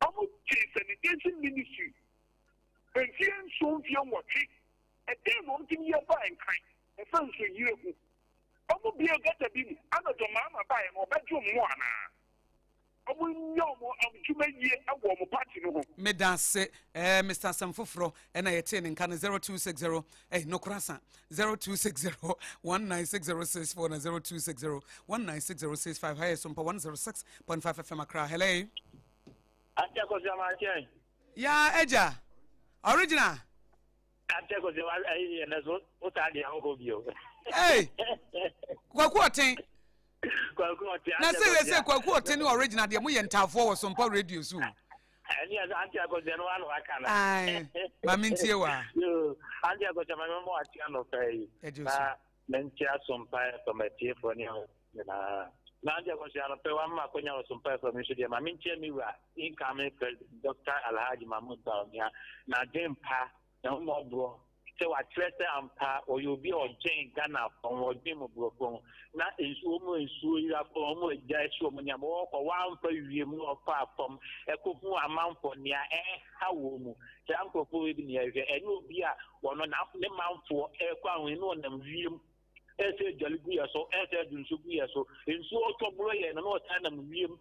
ho? Ɔmo gyee sanitation ministry mfie 7, mfie 8, ɛdɛn na ɔmo tumi yɛ faa Nkran ɛfa nsuoyire ho? Ɔmo bue gutter bi mu ɛna John Mahama baeɛ no ɔbɛgye ɔmo anaa? Ɔmo nyɛ ɔmo adwuma yie wɔ ɔmo party no ho. Medase eh, Mister Asɛm Foforɔ ɛna yɛtee ne nka no 0260 eh, nokora sa 0260 196064 na 0260 196065 ha yɛ Sompa 106.5 FM Accra. Hello. Auntie Akosua Makyɛn. Ya agya. Original. Auntie Akosua wa ayi yɛ nɛ so wo saa deɛ ahɔhɔ bio. Hey. Kwaku ɔten. Kwaku ɔte Na sɛ yɛ sɛ Kwaku ɔte ne original deɛ moyɛ ntaafoɔ wɔ Sompa radio so. Ɛne ɛsɛ Auntie Akosua no wa na waka no. Ae, ma mentie wa. Yo, Auntie Akosua ma mema wate anɔpa yi. Ɛgye so. Na menkyia Sompa FM atiefoɔ ne ahɔ nyinaa. Na Auntie Akosua anɔpa yi wama akonya wɔ Sompa FM nso deɛ ma menkyia me wura incoming president Dr. Alhaji Mahmoud Bawumia na adwempa na mmɔborɔ sɛ wakyerɛ sɛ ampa ɔyɛ obi a ɔdwen Ghanafoɔ ho, ɔdwen mmɔborɔfoɔ ho, na nsuo wɔn nsuo yerafoɔ wɔn agya ahyi wɔn nneɛma wɔkɔ wɔamfa wiem na wɔfaa fam ɛkɔhu amanfoɔ nea ɛha wɔn mu. Saa nkurɔfoɔ wei bi na yɛhwɛ, ɛnyɛ obi a wɔno na ne manfoɔ ɛrekɔ ahohia na ɔnam wiem ɛsɛ adwale gu yɛ so, ɛsɛ adu nsuo gu yɛ so, nsuo ɔtɔ borɔ yɛ no na ɔsan nam wiem.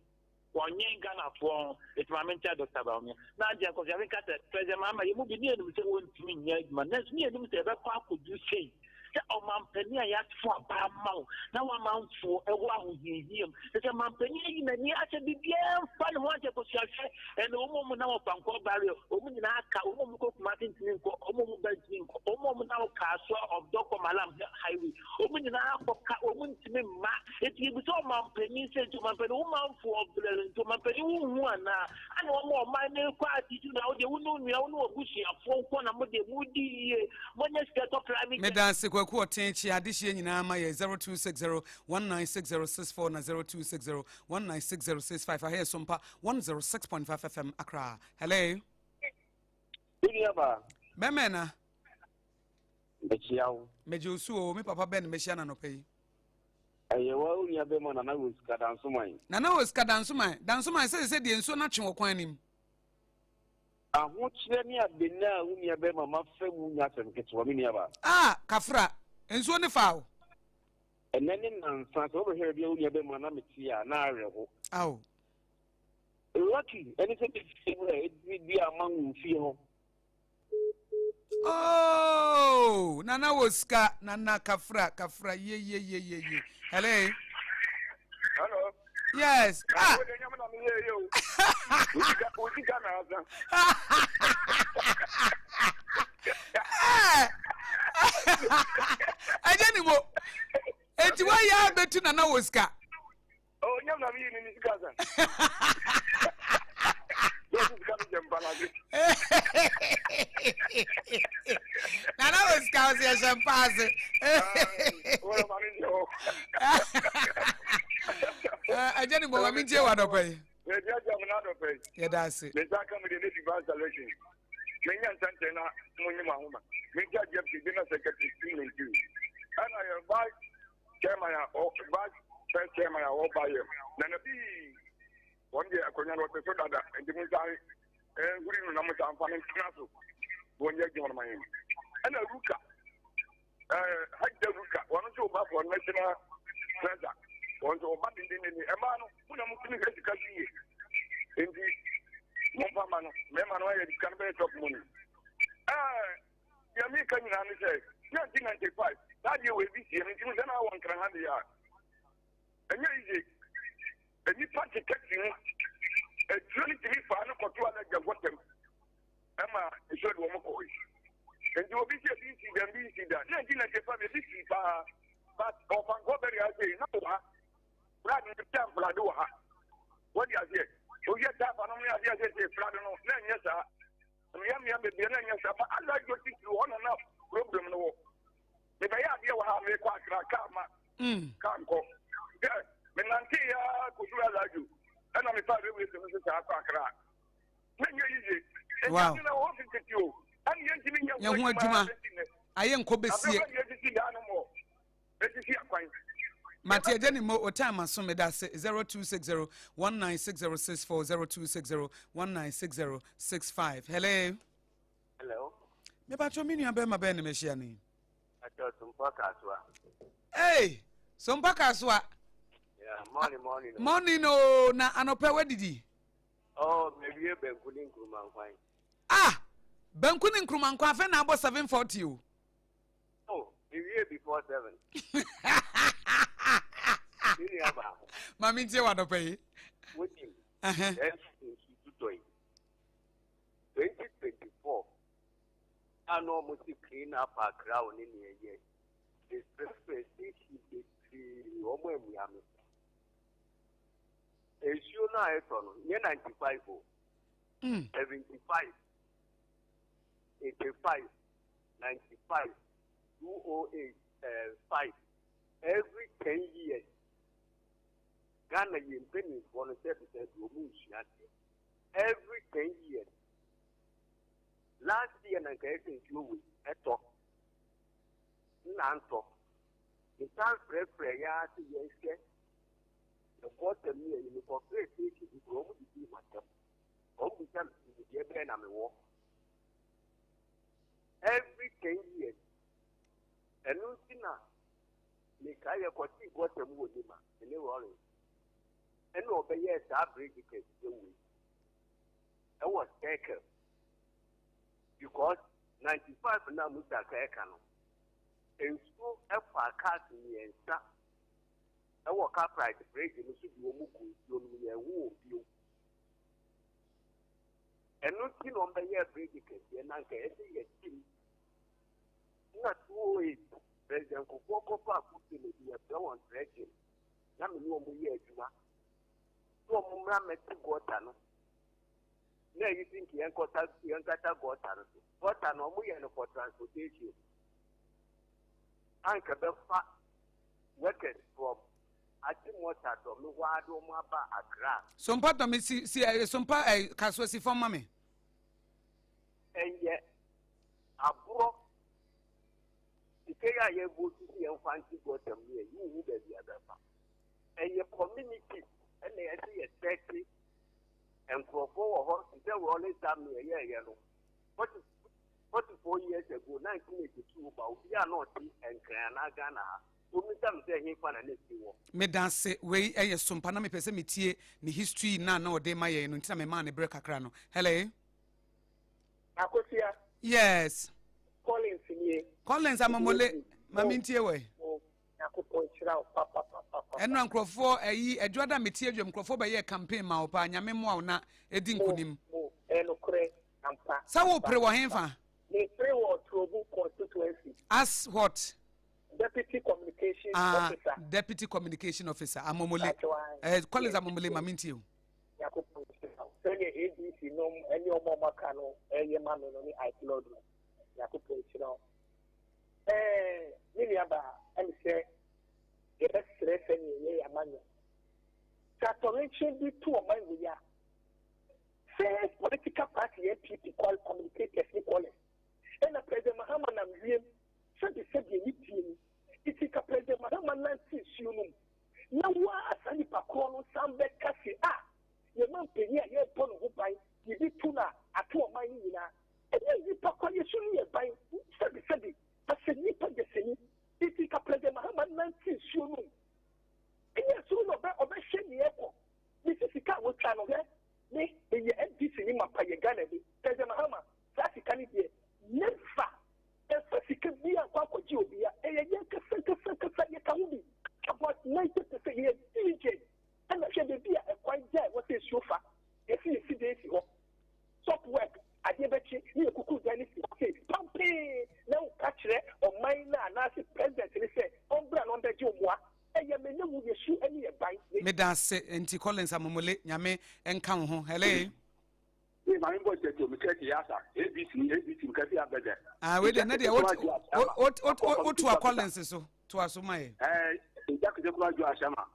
Wɔnnwen Ghanafoɔ ho. Enti ma menkyerɛ Dɔkta Bawumia. Na Agya Kofi Aben ka sɛ, President Mahama, yɛn mu bi ne yɛnim sɛ wɔntumi nyɛ adwuma, nanso ne yɛnim sɛ yɛbɛkɔ akɔduru sei, sɛ ɔmampanin a yɛato aba ama wo na w'amanfoɔ wɔ ahohiahia mu. Sɛ sɛ mampanin ayi n'ani ahyɛ biribiara mfa ne ho. Agya Kofi ahwɛ ɛna wɔn a wɔnam Ɔfankɔɔ barrier, wɔn nyinaa aka, wɔn a wɔkɔ Kumasi ntumi nkɔ, wɔn a wɔba ntumi nkɔ, wɔn a wɔnam Kasoa of Dɔkɔ Malam highway, wɔn nyinaa akɔka, wɔn ntumi mma. Enti yɛbisa ɔmanpanin sɛ, Nti ɔmanpanin, wo manfoɔ brɛ no, nti ɔmanpanin wonhu anaa? Ana wɔma ɔman no rekɔ atitiriw na wo deɛ wo ne wo nua, wo ne w'abusuafoɔ nko na mo deɛ modi yie, moanya sika tɔ private jet. Medase Kwaku Ɔten kye adehyeɛ nyinaa ma yɛ 0260 196064 na 0260 196065 aha yɛ Sompa 106.5 FM Accra. Hello. Wo Bɛmɛ na. Mekyia wo. Megye wo so o, me papa bɛn na mehyia no anɔpa yi. Ɛyɛ wo nua bɛma Nana Rose Kadansoman. Nana Rose Kadansoman, Dansoman sɛ sɛ deɛ nsuo no atwe wɔ kwan no mu. Ahokyerɛ ne abena a wo nua bɛma mafa mu nyɛ asɛm ketewa, me nua ba. Ah, Kafra, nsuo no faa wo. Ɛnɛ ne nnansa, sɛ wobɛhwɛ baabi a wo nua bɛma na mete a, na awerɛho. Ao. Lucky, ɛne sɛ mefie hɔ a ɛdiri bi a mango fie hɔ. Oh, Nana wɔ sika, Nana kafra, kafra, ye ye ye ye ye. Hello. Hello. Yes. Ah. Ɛnyɛ ni mo. Eti wa yɛ abetu Nana wɔ sika. Oh, nyam na mi yi ni sika sa. Yɛ sika mi jɛ mpa na se. Nana wɔ sika ɔsi ɛhyɛ mpa ase. Wɔlɔ ma mi jɛ o. Ɛjɛ ni mo wa mi jɛ wa dɔpɛ yi. Yɛ di aja mu na dɔpɛ yi. Yɛ da ase. Ne nsa ka mi de ne divine selection. Me nya ntɛntɛn na mo nye mo ahoma. Me gya deputy general secretary team ne nti. Ɛna yɛ vice chairman a ɔ vice first chairman a ɔba yɛ nana bi wɔn deɛ akonnwa no ɔte so dada, nti mo nsa ɛhuri no na mo nsa nfa no ntena so. Wɔnyɛ adwuma no ma yɛn. Ɛna Ruka, ɛɛ Hajja Ruka, wɔn nso ba for national treasure. Wɔn nso ɔba dendendenden. Ɛmaa no, mo na mo tumi hwɛ sika so yie. Nti, mo mfa ma no. Mmarima no ayɛ sika no bɛyɛ chop money. Ɛɛ deɛ meka nyinaa ne sɛ, 1995, saa deɛ wɔ ebi sie no, nti mo sɛ na awɔ nkran ha deɛ a, ɛnyɛ yiye. Nnipa te taxi mu. Atuo no tumi faa no kɔto alagya gɔtɛm ɛma nsuo de wɔn kɔe. Nti obi sɛ ebi nsi da, ebi nsi da. 1995 ebi sii paa. But ɔfankɔ bɛri ase na wɔ ha. Flood no bi amflade wɔ ha. Wɔde aseɛ. Oyɛ taafa no ne adeɛ aseɛ sɛ flood no na ɛnyɛ saa. Mmea mmea bebree na ɛnyɛ saa. Ba alajo titiri hɔ na na problem no wɔ. Mebɛyɛ adeɛ wɔ ha mekɔ akra kaa ma. Kaa nkɔ. Dɛ menante ya kɔduru alajo ɛna mefa railway so no so saa kɔ akra. Na nyɛ yiye. Wow. Ɛnyɛ na wɔ hɔ tete o. Ɛne yɛntumi nyɛ Yɛn ho adwuma ayɛ nkɔ bɛsie. Abɛfɛ yɛsisi daa no mɔ. Ɛsisi akwan. Mate agya ne mo o time aso meda ase 0260 196064 0260 196065 hello. Hello. Mebatɔ me nua bɛrima bɛn ne mehyia no yi. Atɔ Sompa Kasoa. Hey, Sompa Kasoa. Yeah, morning, morning. Morning o na anɔpɛ wadidi. Oh, mewie banku ne nkuruma nkwan. Ah, banku ne nkuruma nkwan afei na abɔ 7:40 o. Oh, mewie before 7. Me nua baako. Maame ntie wa anɔpɛ yi. Wonim. Ɛnso nsu tutɔ yi. 2024 a na wɔn si clean up Accra ne nea ɛyɛ. Mesrɛsrɛ station bebree wɔn amua me. Nsuo no a ɛtɔ no nyɛ 95 o. 75, 85, 95, 208, 5 every 10 years. Ghana yɛ mpanimfoɔ no sɛbisɛbi wɔn nsua adeɛ. Every 10 years. Last year na nka ɛsɛ nsuo wei ɛtɔ. Nna ntɔ. Mesan frɛfrɛ yɛ ara sɛ yɛnhwɛ yɛkɔ tɛm ne yɛyi mekɔfrɛ station bi kuro wɔn didi m'atɛm. Wɔn bisa me nimdeɛ bɛn na mewɔ. Every 10 years. Ɛno nti na mekae yɛkɔtee gɔta mu wɔ Nima, me ne Rawlings. Ɛna ɔbɛyɛɛ saa bridge kɛseɛ wei ɛwɔ circle because 95 na Musa ka ɛka no nsuo ɛfaa cars mmiɛnsa ɛwɔ Cartwright bridge no so de wɔn gu nsuo no mu yɛn ho wɔn bio. Ɛno nti na ɔmbɛyɛɛ bridge kɛseɛ na nka ɛsɛ yɛ tim na 208 President Kufuor kɔfa akufo bi yɛfrɛ wɔn dredging na me ne wɔn yɛ adwuma sɛ wɔn mmra mmɛte gɔta no na ɛyi si nka yɛnkɔta yɛnkata gɔta no so. Gɔta no wɔn yɛ no for transportation anka bɛfa workers from Achimota dɔme hɔ ara de wɔn aba Accra. Sompa dɔme si si ɛ sompa ɛ kasoa si fam ma me. Ɛyɛ aborɔ sika yi a yɛbɔ sisi yɛn fa nti gɔta mu yɛ yi hu baabi a bɛfa. Ɛyɛ community ɛna yɛsɛ yɛ sɛte nkurɔfoɔ wɔ hɔ te sɛ Rawlings time no yɛyɛɛyɛ no 44 years ago 1982 ba obi a na ɔte Nkran anaa Ghana ha omisa me sɛ hefa na ne fi wɔ. Meda ase wei ɛyɛ sompa na mepɛ sɛ metie ne history na na ɔde ma yɛn no nti na memaa ne berɛ kakra no. Hello. Akosia. Yes. Collins nie. Collins Amamole ma mentie wɔ. Nyankopɔn nhyira wo papapapapa. Ɛnora nkurɔfoɔ ɛyi adwada metie adwam nkurɔfoɔ bɛyɛ campaign ma wo paa Nyame mmoa wo na ɛdi nkonim. Mo ɛyɛ nokorɛ ampa. Sɛ wo pere wɔ henfa? Me pere wɔ Trobu constituency. As what? Deputy Communication Officer. Deputy Communication Officer Amomole. Eh, Collins Amomole ma mentie o. Nyankopɔn nhyira wo. Sɛdeɛ ADC nom ɛne ɔmo a ɔmo aka no ɛyɛ ma me no ne iCloud no. Nyankopɔn nhyira wo. Ɛɛ, me nuabaa, ɛne sɛ yɛbɛsrɛ sɛdeɛ yɛyɛ amanyɔ. Sɛ atɔwrenkyɛm bi to ɔman wei a, first political party NPP call communicators ne callers, ɛna President Mahama nam wiem sɛbesɛbe anidie mu. Nti nka President Mahama nante nsuo no mu na waa saa nipa korɔ no san bɛka se ah, yɛn mampanyin a yɛrebɔ ne ho ban, biribi to no a, ato ɔman no nyinaa. Ɛnyɛ nnipa kwa yɛsu. si nsuo no mu. Ɛnyɛ nsuo na ɔbɛ ɔbɛhwɛ nea ɛkɔ. Mesi sika a wotwa no hwɛ me meyɛ NDC ni mapa yɛ Ghana ni. President Mahama saa sika no deɛ never ɛfa sika biara nkɔ akɔgye obia. Ɛyɛ yɛn kasa kasa kasa yɛka ho bi about 90% yɛyɛ diligent. Ɛna hwɛ baabi a ɛkwan gya a ɛwɔ sɛ nsuo fa. Yɛsi yɛsi dan si hɔ. Stop work adeɛ bɛkye ne yɛ kuku dan no si hɔ sei pampee na woka kyerɛ ɔman no anaase president no sɛ ɔmbra na ɔmbɛgye wo mmoa. Ɛyɛ me ne wo yɛ su ne yɛ ban. Medase nti Collins Amomole Nyame nka wo ho hele. Me maame bɔ kyɛ to me kɛ ti asa ABC ni ABC mi kɛ ti abɛdɛ. Ah wei deɛ ne deɛ wo toa Collins so toa so ma yɛ. Ɛɛ ìjà kìí kura ju ahyɛ ma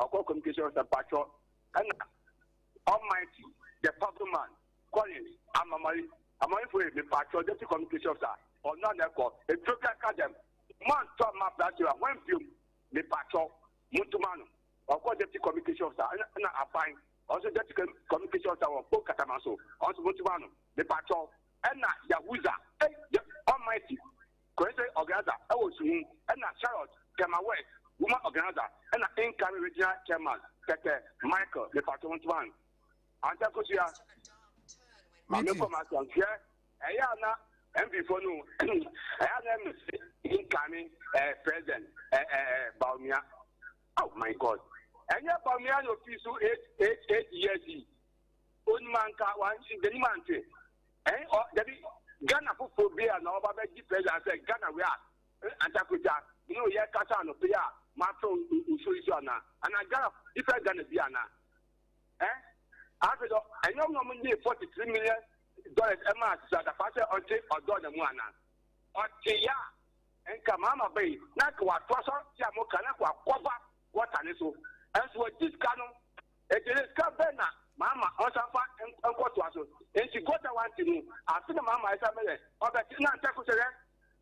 ɔkɔ communication sɛ patwɔ ɛna Almighty the powerful man Collins Amamari Amamari ye me patwɔ deputy communication officer ɔno ana ɛkɔ eturo bi aka dɛm mo antɔ ama aberante wa wɔn biom me patwɔ mo ntoma no ɔkɔ deputy communication officer ɛna aban ɔnso deputy communication officer wɔ kpo katama so ɔnso mo ntoma no me patwɔ ɛna yahuza ɛ Almighty community organizer ɛwɔ suhun ɛna Charlotte Tema West woman organizer ɛna incoming regional chairman Tete Michael me patwɔ mo ntoma no anta kosua maame kɔ ma sɔn hwɛ ɛyɛ ana MP fo no ɛyɛ ana mc incoming president Bawumia. Oh my God, ɛnyɛ Bawumia na ofi so 8 8 8 years yi onimanka wa n'anim ante ɛn ɔ dabi Ghana foforɔ bi a na ɔba bɛgye president sɛ Ghana wei a antakuta ne oyɛ kasa ano pe a mato nsuo yi so ana ana Ghana different Ghana bi ana ɛ afei dɔ ɛnyɛ ɔmo na ɔmo nye $43 million ɛma sadafa sɛ ɔnte ɔdɔ na mu ana ɔte ya nka maama bɛyi na nka watoa so ti a mo ka na nka wakɔba wɔta ne so ɛnso wɔgye sika no ɛgyere sika bɛɛ na maama ɔnsan fa nkɔtoa so nti gɔta wante no afe na maama ɛsa bɛyɛ ɔbɛte na ntɛko sɛ hwɛ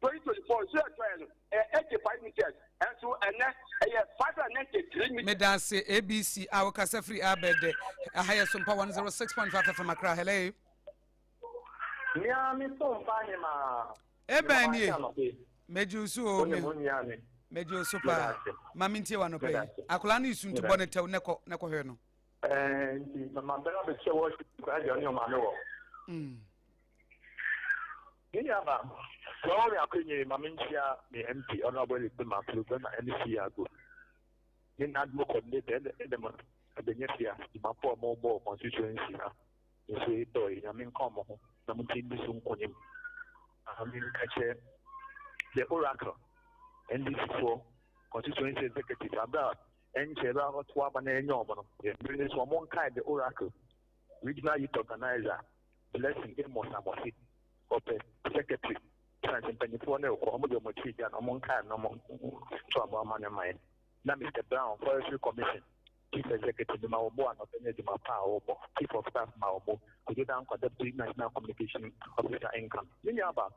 2024 nsuo ɛtɔ yɛ no ɛyɛ 85 meters ɛnso ɛnɛ ɛyɛ 593 meters. Medase ABC a wokasa firi abɛdɛ aha yɛ Sompa 106.5 FM Accra. Hello. Mia mi so mpa ahema. Ebɛn nie megye wo so o megye wo so paa ma mentie wa nɔpɛ yi akwadaa no isu nti bɔ ne tɛw ne kɔ ne kɔhwɛ no. Ɛɛ nti mama bɛrɛ abɛkyɛ wɔ kura deɛ ɔne ɔmaame wɔ. Ne nua ba sɛ ɔwɔ mi akɔnye ma menkyia me MP Honourable Elikpem Mampuru na MC Ago ne NADMO coordinator ɛdɛ ɛdɛm ɛbɛnyɛ fia dwumafo a ɔmo bɔ constituency ha nso etɔ yi Nyame nka ɔmo ho na mo ti ndi so nkonim. Ahame nka kyerɛ the Oracle NDC foɔ constituency executive abira ɛnkyɛ bɛ akɔto aba na ɛnyɛ ɔmo no mmiri ne so ɔmo nkae the Oracle regional youth organizer Blessing Amos Amosi ɔpɛ secretary France mpanyinfoɔ no rekɔ ɔmo de ɔmo akyi gya no ɔmo nkae no ɔmo to aba ɔmo ano ma yɛ na Mr Brown Forestry Commission chief executive ma wɔbɔ anɔpɛ ne adwuma pa a wɔbɔ chief of staff ma wɔbɔ Kojo Dankwa deputy national communication officer income ne nua ba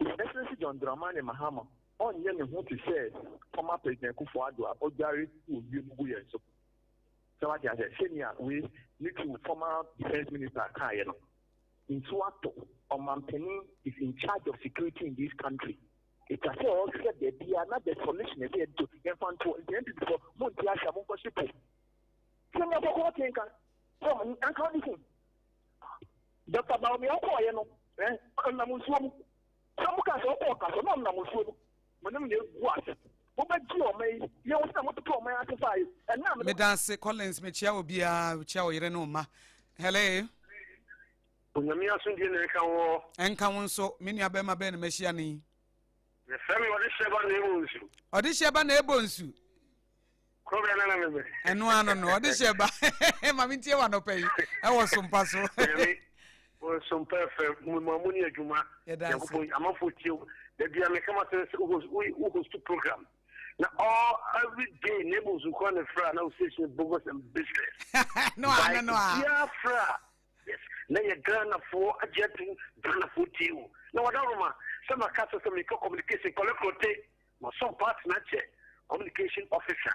His Excellency John Dramani Mahama ɔnyɛ ne ho te sɛ former President Akufo-Addo a ɔdware wɔ wiem gu yɛn so sɛ wate asɛ sɛnea wei ne tu former defence minister kaeɛ no nsuo atɔ. Ɔmampanin is in charge of security in this country. Ɛtwa sɛ ɔhwɛ baabi a na the solution ɛsɛ yɛde to yɛmfa ntoɔ nti NPP foɔ monte ase a monkɔhye po sɛnea kɔkɔɔ te nka sɛ anka wode hu Dr. Bawumia ɔkɔɔyɛ no ɔnam nsuo mu sɛ moka sɛ ɔkɔɔ ka so na ɔnam nsuo mu monem na ɛgu ase mobɛgye ɔma yi yɛwo sɛ mototo ɔma yi ase fa yi ɛnam. Medase Collins, mekyia obiara, kyia wo yere ne wo mma. Hello. Onyame asomdwe na ɛnka wɔ. Ɛnka wo nso, me nua bɛrima bɛn na mahyia no yi? Yɛfrɛ me ɔde hyɛ ba na ɛbɔ nsu. Ɔde hyɛ ba na ɛbɔ nsu. Kurobea na na mebɛ. Ɛno ano no, ɔde hyɛ ba. Ma mentie wɔ anɔpa yi, ɛwɔ sompa so. Nyame, sompa fɛ, mu ma mu ne adwuma. Yɛda ase. Nyankopɔn amanfoɔ tie wo. Da bia meka ma sɛ wo host program. Na all every day na ɛbɔ nsu kora ne fra na wo station bogus and business. No ano no a. Bia fra. Yes, na yɛ Ghanafoɔ agye atum Ghanafoɔ tie o. Na wada Roma sɛ maka sɛ sɛ meka communication kɔlɛkɔte masom party na kyɛ communication officer.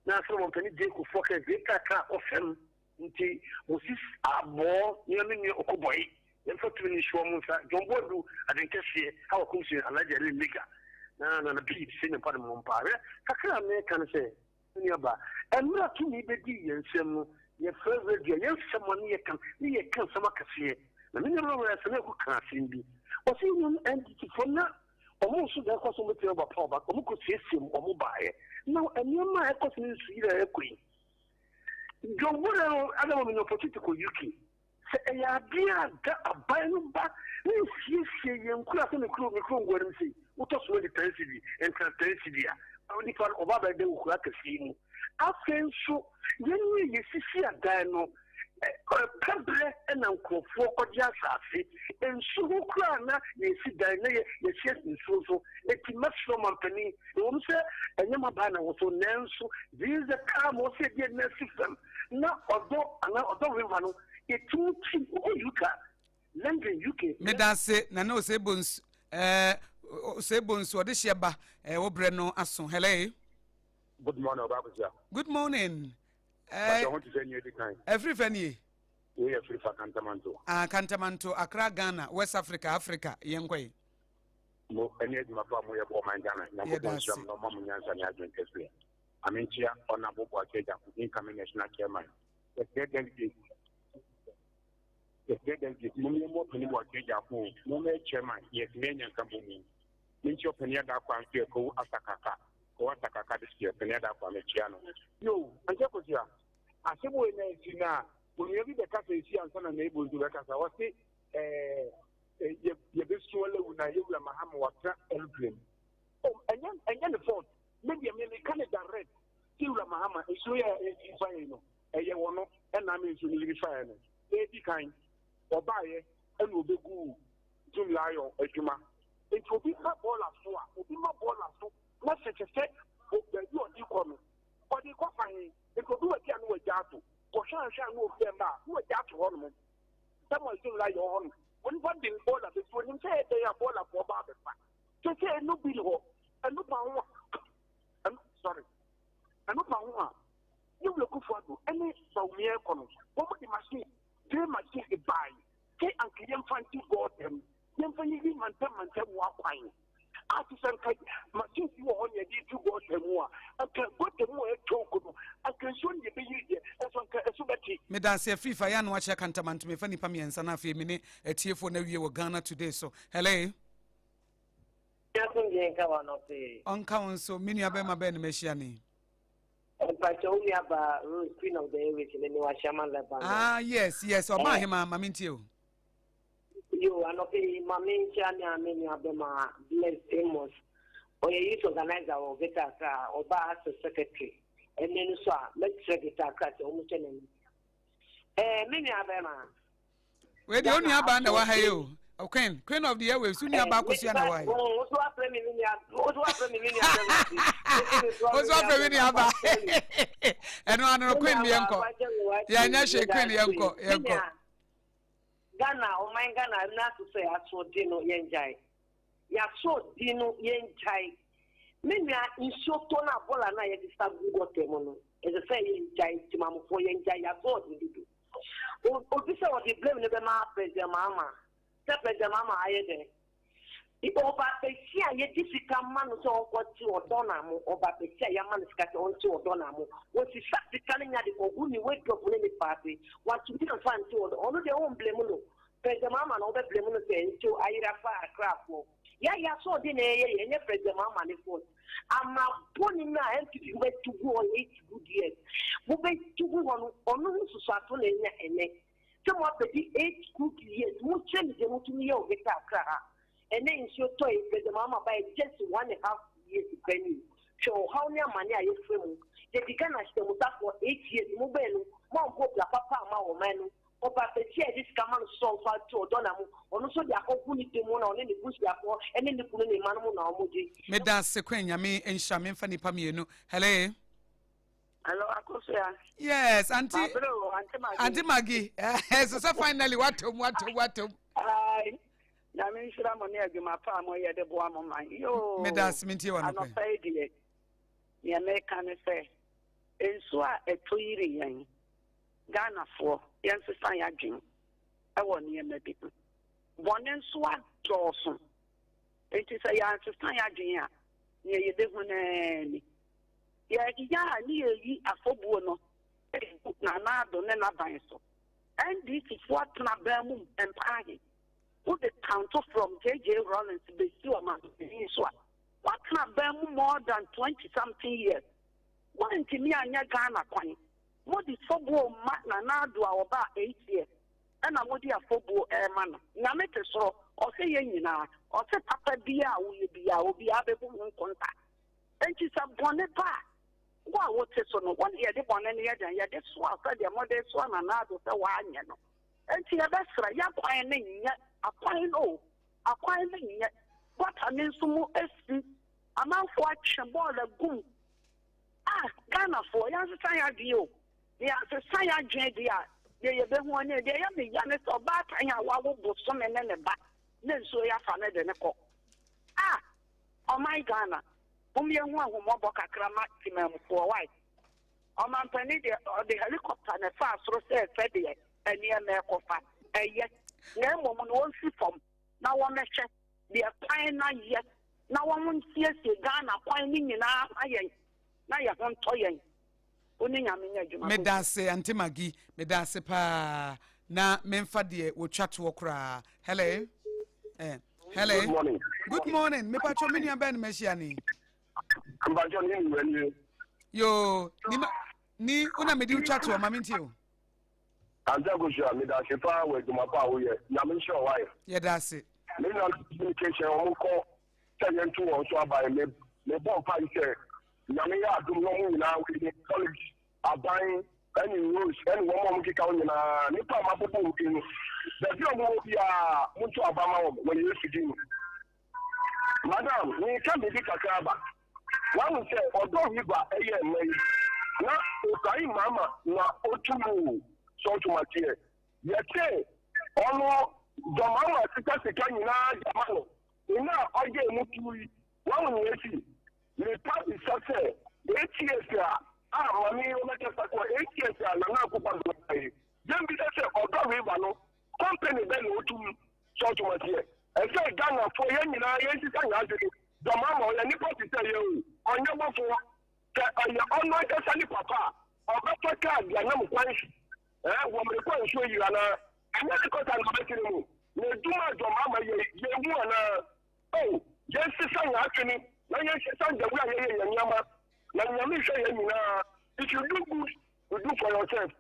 Na sɛ wɔn mpɛni gye kufoɔ kɛ gye kakra akɔ fam nti Moses abɔɔ nea me nua okobɔyi yɛmfa tumi ne nhyɛ wɔn nsa. John Boadu adenkɛseɛ a wɔkɔm si Alhaji Ali Mega. Na na na pii sɛ nyimpa no mmɔ mpaa. Hwɛ, kakra a mereka ne sɛ, me nuabaa, mmerɛ a tumi bɛdii yɛn nsam no, yɛfrɛ radio a, yɛn nsɛm a ne yɛka no, ne yɛka nsɛm akɛseɛ. Na me nuabaa wei Asenaku kaa asɛm bi. Ɔse yɛn nuanom NDC foɔ na wɔn nso da ɛkɔ so wɔbɛtumi aba power but wɔn kɔ siesie mu wɔn baeɛ. Na nneɛma a ɛkɔ so ne nsuyiri a ɛkɔ yi, John Borrell adama me opportunity kɔ UK. Sɛ ɛyɛ adeɛ a da aban no ba ne nsiesie yɛn nkura sɛ me kuro me kuro ngua no mu sei wotɔ soma di 10 cedi nkra 10 cedi a nipa no ɔba bɛda wɔ kuro akɛseɛ mu. Afei nso yɛn ne yɛsisi adan no pɛ berɛ na nkurɔfoɔ kɔgye asase nsu ho koraa na yɛsi dan na yɛsi asi nsuo so. Eti mɛsrɛ ɔmampanin ɛwɔ mu sɛ ɛnyɛ m'aban na wɔ so nanso this is the time ɔsɛ yɛde yɛn nan si fam na ɔdɔ anaa ɔdɔ river no yɛtumi ti wokɔ UK a London UK. Medase Nana Osei Bonsu eh, Osei Bonsu ɔde hyeɛ ba eh, wo brɛ no aso. Hello. Good morning, Ọba Akosia. Good morning. Eh, ho te sɛ nea edi kan. Ɛfiri fɛ nie. Wei yɛ firi fa Kantamanto. Ah, Kantamanto, Accra, Ghana, West Africa, Africa, yɛn kɔ yi. Mo ɛne adwuma pa a mo yɛ bɔ ɔman Ghana. Nyankopɔn nhyira mo na ɔma mo nyansa ne adwene kɛseɛ. Ame nkyia Honourable Boakye Agyarko, incoming national chairman. Yɛsrɛ delegate, yɛsrɛ delegate, mom yɛmmɔ Ɔpanin Boakye Agyarko o, mommɛyɛ chairman, yɛtumi anya nkabɔmu. Menkyia Ɔpanin Adarkwa nso yɛ Kowu Asakaka, Kowu Asakaka de seɛ, Ɔpanin Adarkwa mekyia no. Yo, Auntie Akosua, asɛm wei na asi no a, onua bi bɛkasa esi ansa na Neighbor nso bɛkasa, ɔse ɛɛ yɛbɛsu alawu na yɛwura Mahama watra aeroplane mu. Oh, ɛnyɛ ɛnyɛ ne fault. Me deɛ me meka ne direct sɛ wura Mahama nsuo yɛ ɛyiri fa yɛn no ɛyɛ wɔ no ɛna ama nsuo no yiri fa yɛn no. Ɛdi kan ɔbaayɛ ɛna ɔbɛgu Zoom Lion adwuma. Nti obi ma bɔɔla so a obi ma bɔɔla so na sɛ kyɛ sɛ baabi ɔde kɔ no ɔde kɔ fa he nti obi wadi a na wagya ato kɔhwɛ ahwɛ a na obi ɛmba a na wagya ato hɔ nom sɛ mo Zoom Lion hɔ nom onipa de bɔɔla bɛsi onim sɛ ɛdɛn a bɔɔlafoɔ ba abɛfa. Sese ɛno bi ni hɔ, ɛno pa ho a, ɛno sorry, ɛno pa ho a, ne wura Kufu Addo ɛne Bawumia ɛkɔ no, wɔn de machine, drill machine de bae, sɛ anka yɛmfa nti gɔɔdɛm, yɛmfa yiyi mantam mantam mu akwan. A te sɛ anka machine bi wɔ hɔ ne yɛde tu gɔɔdɛm mu a, anka gɔɔdɛm mu a ɛtɔ no, anka nsuo no yɛbɛyiri deɛ, ɛnso anka ɛso bɛte. Medase Afifa, yɛ ano akyerɛ Kantamanto, mefa nnipa miensa na afei mene atiefoɔ no awie wɔ Ghana Today so. Hello. Asomdwoe nka wo anɔpa yi. Ɔnka wo nso, me nua bɛrima bɛn na mahyia no yi? Mpakyɛ wo nua baa Rose, Queen of the Airways ne me wɔ Ashaiman Lebanon. Ah yes, yes, ɔbaa eh. hema, ma mentie o. Yo, anɔpa yi, ma menkyia me a me nua bɛma Bless Amos. Ɔyɛ youth organizer wɔ Greater Accra, ɔbaa as secretary. Ɛnɛ no so a, mɛkyerɛ Greater Accra sɛ wɔn hyɛ n'anim. Eh, me nua bɛma. Wei deɛ onua baa na ɛwɔ ha yi o. Queen, Queen of the airwaves, wo nua baa kosua na ɛwɔ ha yi. Wosu afrɛ me me nua, wosu afrɛ me me nua bɛma. Wosu afrɛ me nua baa. Ɛno ano no Queen yɛn kɔ. Yɛn nyɛ hwee Queen yɛn kɔ yɛn kɔ. Ghana, ɔman Ghana na asosɔ yɛ asoɔden no yɛn gyae. Yɛasoɔden no yɛn gyae. Me nua nsuo tɔ no a bɔla no a yɛde sa gu gɔtɛ mu no ɛsɛ sɛ yɛn gyae timamufoɔ yɛn gyae yɛasoɔden dodo. Obi sɛ ɔde blame no bɛma President Mahama sɛ President Mahama ayɛ dɛn? Ɔba bɛsi a yɛde sika ma no sɛ ɔnkɔgye ɔdɔ na mo, ɔba bɛsi a yɛama no sika sɛ ɔnkye ɔdɔ na mo. Wɔsisa sika no nya de kɔgu ne wardrobe ne ne paase. Watumi amfa nte ɔdɔ, ɔno deɛ wɔn blame no. President Mahama na wɔbɛ blame no sɛ nti ayera fa Accrafoɔ. Yɛayɛ asoɔden na yɛyɛ yɛ, ɛnyɛ President Mahama ne fault. Ama bɔne no a NPP mobɛto gu hɔ 8 good years mobɛto gu hɔ no ɔno ho susuaso na ɛnya ɛnɛ sɛ moabɛdi 8 good years mokyerɛ me deɛ motumi yɛ wɔ Greater Accra ha ɛnɛ nsuo tɔe President Mahama baɛ just one and half years pɛ ni hwɛ ɔhaw ne amane a yɛfrɛ mu yɛdi Ghana hyɛ mo sa for 8 years mobɛɛ no moammɔ bra papa amma ɔman no Ɔba basia a yɛde sika ma no sɛ ɔmfa nto ɔdɔ na mu, ɔno nso de akɔgu ne dɛ mu na ɔne ne busuafoɔ ne ne kunu ne mma no mu na wɔgye. Meda ase Queen Nyame nhyira memfa nipa mienu hello. Hello Akosua. Yes, auntie. Mabere o, auntie Maggie. Auntie Maggie. Eh, so so finally watom watom watom. Hi. Nyame nhyira mo ne adwuma pa a moyɛ de boa mo man. Yoo. Meda ase mentie wa no Anɔpa yi deɛ, nea meka ne sɛ, nsuo a ɛtɔ yiri yɛn Ghanafoɔ yɛnsesa yɛadwen wɔ nneɛma bi ho. Bɔne nso adɔɔso. Enti sɛ yɛansesa yɛadwen a, Nea yɛbɛhu no ara ni. Yɛyɛ a ne yɛyi afɔbuo no gu Nana Addo ne n'aban so. NDC foɔ atena aban mu mpɛn ahe? Wode count from JJ Rawlings bɛsi ɔmanpanin so a, woatena aban mu more than 20 something years. Woantumi anyɛ Ghana kwan. Mode soboɔ ma Nana Addo a ɔbaa 8 years ɛna mode afɔbuo ɛrema no. Nyame te soro, ɔhwɛ yɛn nyinaa. Ɔse papa biara a woyɛ biara, obiara bɛbu ho nkonta. Enti sɛ bɔne ba a, wo a wote so no, wo ne yɛde bɔne no yɛ dɛn? Yɛde soa sɛdeɛ mode soa Nana Addo sɛ woanyɛ no. Enti yɛbɛsrɛ, yɛakwan no nyɛ, akwan no o, akwan no nyɛ. Gutter no nso mu asi, amanfoɔ atwe bɔɔl agum. Ah, Ghanafoɔ, yɛnsesa yɛn adwene o. Na yɛansesa yɛn adwene deɛ a, deɛ yɛbɛhu ne deɛ ɛyɛ me ya ne sɛ ɔbaatan a wawo bosome ne ne ba na nsuo yi afa no de ne kɔ. Ah, ɔman Ghana, mom yɛnhu ahummɔbɔ kakra ma temanmufoɔ, why? Ɔmampanin deɛ ɔde helicopter na ɛfaa soro sɛ sɛdeɛ nneɛma ɛkɔfa, ɛyɛ. Na mmom no wɔnsi fam na wɔmmɛhwɛ deɛ kwan no ayɛ na wɔn nsiesie Ghana kwan no nyinaa ma yɛn na yɛn ho ntɔ yɛn. Wo ne Nyame nyɛ adwuma. Medase Auntie Maggie, medase paa. Na memfa deɛ wɔtwa toɔ koraa. Hello. Eh, hello. Good morning. Good morning. Mepatwɔ me nua bɛn no mahyia ni. Mpatwɔ ne nua nie. Yo, ni ma ni una mede wotwa toɔ ma mentie o. Auntie Akosua, medase paa wɔ adwuma pa a woyɛ. Nyame nhyira wo ayɛ. Yɛda ase. Me nua communication wɔn kɔ sɛ yɛnto wɔn so aban me mebɔ mpae sɛ Nyame yɛ adom na wɔn nyinaa wei ne college aban ɛne rose ɛne wɔn a wɔn keka ho nyinaa nipa a mabobɔ wɔn din no baabi a wɔn wɔ biara monto aba ma wɔn wɔ Yesu din mu. Madam, meka biribi kakra aba. Wahu sɛ ɔdɔ riba ɛyɛ nnɛ yi na Ibrahim Mahama na otu mu o sɛ ɔto mateɛ. Yɛte ɔno John Mahama sika sika nyinaa de ama no nna a ɔgye mu tu yi wahu nea esi. Mepa bisa sɛ 8 years a a maame yi ɔbɛkasa kɔ 8 years a Nana Akufo Addo yi yɛn bisa sɛ ɔdɔ river no company bɛn na otu mu sɛ ɔto mateɛ. Ɛsɛ Ghanafoɔ yɛn nyinaa yɛn sisa yɛn adwene. John Mahama ɔyɛ nipa te sɛ yɛn o, ɔnyɛ bɔfoɔ. Sɛ ɔyɛ ɔno ankasa ne papa a ɔbɛfa kaa de anam kwan so ɛɛ wɔ mmerekɔ nsuo yiri anaa ɛnyɛ ne kɔta na ɔbɛtene mu na edwuma a John Mahama yɛ yɛn hu anaa o yɛn sisa yɛn adwene na yɛn sisa ndawu a yɛyɛ yɛn nneɛma na Nyame hwɛ yɛn nyinaa. If you do good, you do for yourself.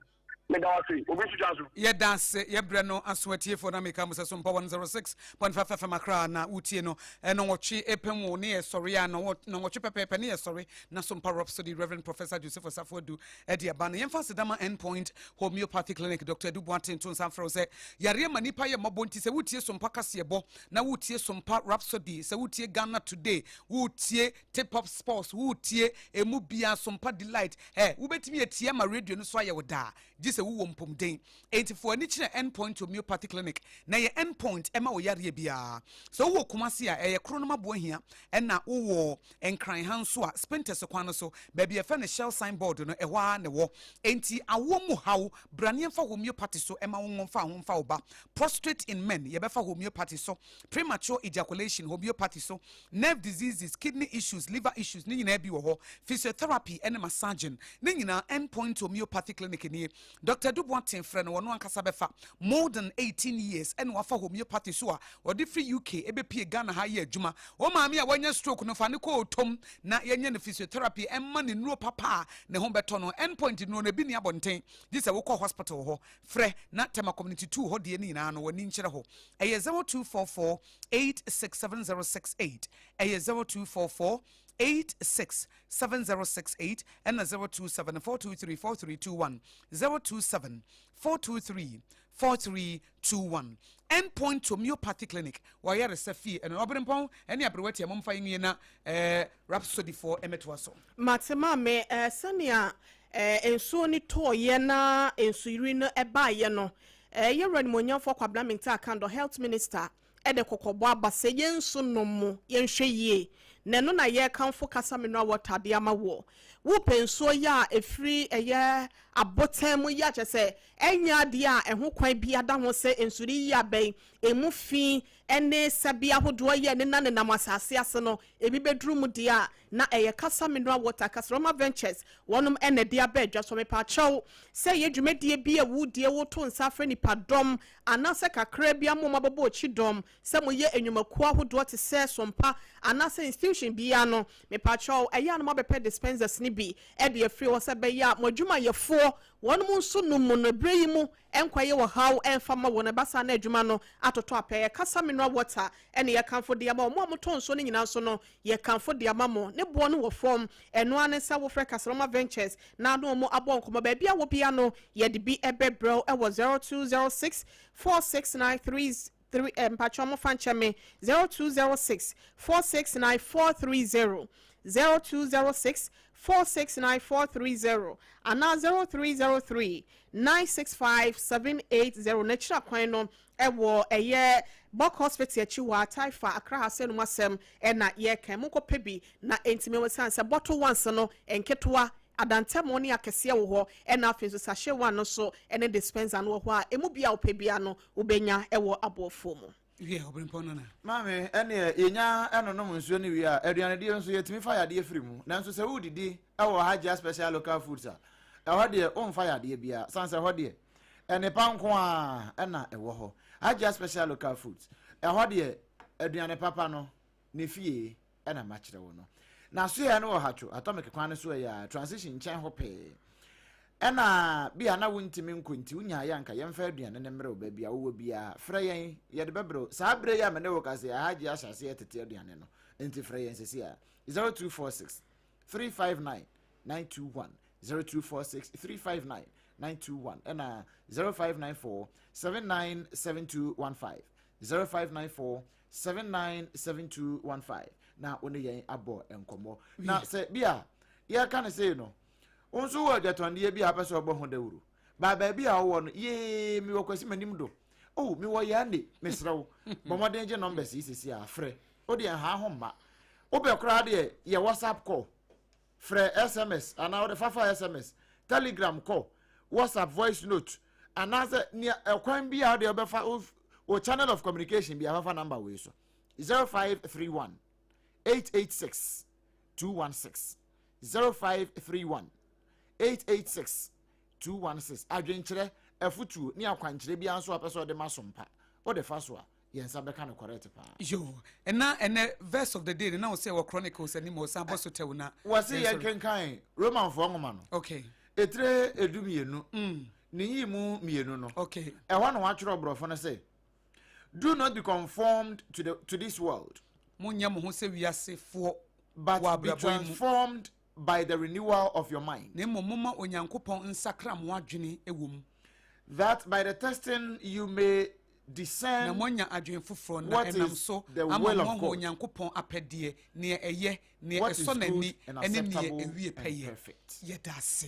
Meda wase obi nso twa so. Yɛda ase yɛbrɛ no aso atiefoɔ na meka mo sɛ so mpa 106.5 FM Accra na wotie no ɛnɔnwɔtwe ɛpɛ mu ne yɛsɔre a nɔnwɔtwe pɛpɛɛpɛ ne yɛsɔre na so mpa Rhapsody Reverend Professor Joseph Osafo Adu ɛde aba no. Yɛmfa asedama Endpoint Homeopathy Clinic Dr. Adu Boateng to nsa mfrɛ wo sɛ yareɛ ma nipa yɛ mmɔbɔ nti sɛ wotie so mpa kaseɛbɔ na wotie so mpa Rhapsody, sɛ wotie Ghana Today, wotie Tip Up Sports, wotie emu bia so mpa Delight, ɛ wobɛtumi atie ama radio no so ayɛ wo daa gye sɛ wowɔ mpomden. Enti fo ani kyerɛ Endpoint Homeopathy Clinic na ɛyɛ Endpoint ɛma wo yareɛ biara. Sɛ wowɔ Kumase a ɛyɛ Kronom Aboahia, ɛna wowɔ Nkran ha nso a Spintex kwan no so baabi a yɛfrɛ no Shell signboard no ɛhɔ ara na ɛwɔ. Enti awoɔ mu haw bra ne yɛmfa homeopathy so ɛma wo ngo mfa ho mfa wo ba. Prostrate in men yɛbɛfa homeopathy so, premature ejaculation homeopathy so, nerve diseases, kidney issues, liver issues ne nyinaa bi wɔ hɔ, physiotherapy ɛne massaging ne nyinaa Endpoint Homeopathy Clinic nie. Dr. Adu Boateng frɛ no wɔno ankasa bɛfa. More than 18 years ɛna wafa homeopathy so a wɔde firi UK ɛbɛpie Ghana ha yɛ adwuma. Wɔn maame a wanya stroke no fa ne kɔ otom na yɛnyɛ no physiotherapy ɛma ne nnuro papa a ne ho bɛtɔ no. Endpoint nnuro no ebi ni abɔnten gye sɛ wokɔ hospital hɔ. Frɛ na Tema Community 2 hɔ deɛ ne nyinaa no w'ani nkyerɛ hɔ. Ɛyɛ 0244 867068, ɛyɛ 0244 867068 ɛna 027 423 4321, 027 423 4321. Endpoint Homeopathy Clinic wɔyɛresɛ fie ɛno ɔberempɔn ɛne aberewati a momfa nwie na Rhapsodyfoɔ ɛmɛtoa so. Mate maame, sɛnea nsuo no tɔɔyɛ na nsuyiri no ɛbaeɛ no, yɛwura nimonyamfoɔ Kwabena Mintah Akandoh, health minister, ɛde kɔkɔbɔ aba sɛ yɛn nso nom mu yɛnhwɛ yie. Na ɛno na yɛrekamfo Kasa Mineral Water de ama woɔ. Wopɛ nsuo yi a ɛfiri ɛyɛ abotan mu yi a kyerɛ sɛ ɛnyɛ adeɛ a ɛho kwan biara da ho sɛ nsuri yi abɛn, ɛmu fi ne sɛbe ahodoɔ yi a ɛnena nenam asase ase no, ebi bɛduru mu deɛ a, na ɛyɛ Kasa Mineral Water, Kasaroma Ventures, wɔnom na ɛde aba adwa so. Mepaakyɛw, sɛ ɛyɛ dwumadie bi a wodie, woto nsa afrɛ nnipadɔm anaasɛ kakra bi ama wɔn abɛbɔ kyidɔm, Sɛ moyɛ nnwumakuo ahodoɔ te sɛ Sompa anaasɛ institution biara no, mepakyɛw, ɛyɛ a na moabɛpɛ dispensers no bi de afiri hɔ sɛ ɛbɛyɛ a mo adwumayɛfoɔ wɔnom nso nom mu no berɛ yi mu nkɔyɛ ɔhaw mfa mma wɔn, ɛba saa na adwuma no atotɔ apɛ. Yɛkasa mineral water ne yɛkamfo de ama wɔn a wɔtɔn nsuo no nyinaa nso no, yɛkamfo de ama mo. Ne boɔ no wɔ fam, ɛno ara ne sɛ wofrɛ Kasaroma Ventures na ne wɔn abɔ nkɔmmɔ. Baabi a wɔ biara no, yɛde bi bɛbrɛ wo wɔ 0206 4693 3 eh, mpakyɛw mo fa nkyɛ me 0206 469 430 0206 469 430 anaa 0303 965 780 N'akyiri akwan no ɛwɔ ɛyɛ Bok Hospital akyi hɔ a Taifa Accra ha sɛ no mu asɛm ɛna yɛka monkɔ pɛ bi na ɛntumi wɔ sane sɛ bottle ones no nketewa adantamu ne akɛseɛ wɔ hɔ ɛna afei nso sachet one no so ɛne dispenser no wɔ hɔ a ɛmu bi a wopɛ bia no wobɛnya wɔ aboɔfoɔ mu. Wiɛ, ɔberempɔn no na. Maame, ɛneɛ yɛnya ɛnonom nsuo no wie a, aduanedie nso yɛtumi fa yadeɛ firi mu. Nanso sɛ woredidi wɔ Hajia Special Local Foods a, ɛhɔ deɛ womfa yadeɛ biara, sane sɛ ɛhɔ deɛ nnepa nko ara na ɛwɔ hɔ. Hajia Special Local Foods, ɛhɔ deɛ aduane papa no, ne fie na makyerɛ wo no. N'asoɛeɛ no wɔ Hatcho, Atomic kwan no so ɛyɛ a, transition nkyɛn hɔ pɛɛ. Ɛna bi a na wontumi nkɔ nti wonyaeɛ anka yɛmfa aduane no mmerɛ wo baabi a wowɔ biara. Frɛ yɛn, yɛde bɛbrɛ wo. Saa berɛ yi a me ne wo kasa yi, Alhaji ahyɛ aseɛ tete aduane no. Nti frɛ yɛn sɛsi a. 0246 359 921 0246 359 921 ɛna 0594 797215 0594 797215 na wo ne yɛn abɔ nkɔmmɔ. Na sɛ bi a yɛka no sei no, wo nso wɔ adwatɔndeɛ bi a wopɛ sɛ ɔbɔ ho dawuro. Ba baabi a wowɔ no, yee, mewɔ Kwasi m'anim do. Oh, mewɔ Yande, mesrɛ wo. Bɔ mmɔden gye numbers yi sisi a, frɛ. Wo deɛ nhaa ho mma. Wopɛ koraa deɛ, yɛ WhatsApp call. Frɛ SMS anaa wode fafa SMS, Telegram call, WhatsApp voice note anaasɛ nea ɛkwan bi a wode wobɛfa wo channel of communication bi afafa number wei so 0531 886 216 0531 886 216 adwenkyerɛ afutuo ne akwankyerɛ biara nso a pɛ sɛ ɔde ma so mpa wode fa so a yɛn nsa bɛka no correct paa. Yo, ɛna ɛnɛ verse of the day no na wɔsɛ wɔ Chronicles anim ɔsan bɔ so tɛw na. Wɔse yɛn kenkan Romanfoɔ nwoma no. Okay. Etire 12. Ne nyiyimu mmienu no. Okay. Ɛhɔ na wɔatwerɛ borɔfo no sɛ, Do not be conformed to the to this world. Monyɛ mo ho sɛ wiasefoɔ. But be transformed by the renewal of your mind. Na mmom momma Onyankopɔn nsakra mo adwene wɔ mu. That by the testing you may discern Na moanya adwene foforɔ, na what ɛnam is so the ama will of moahu God, Onyankopɔn apɛdeɛ, nea ɛyɛ, nea what is ɛsɔ n'ani, good and ne nea acceptable ɛwie and pɛyɛ. perfect. Yɛda ase.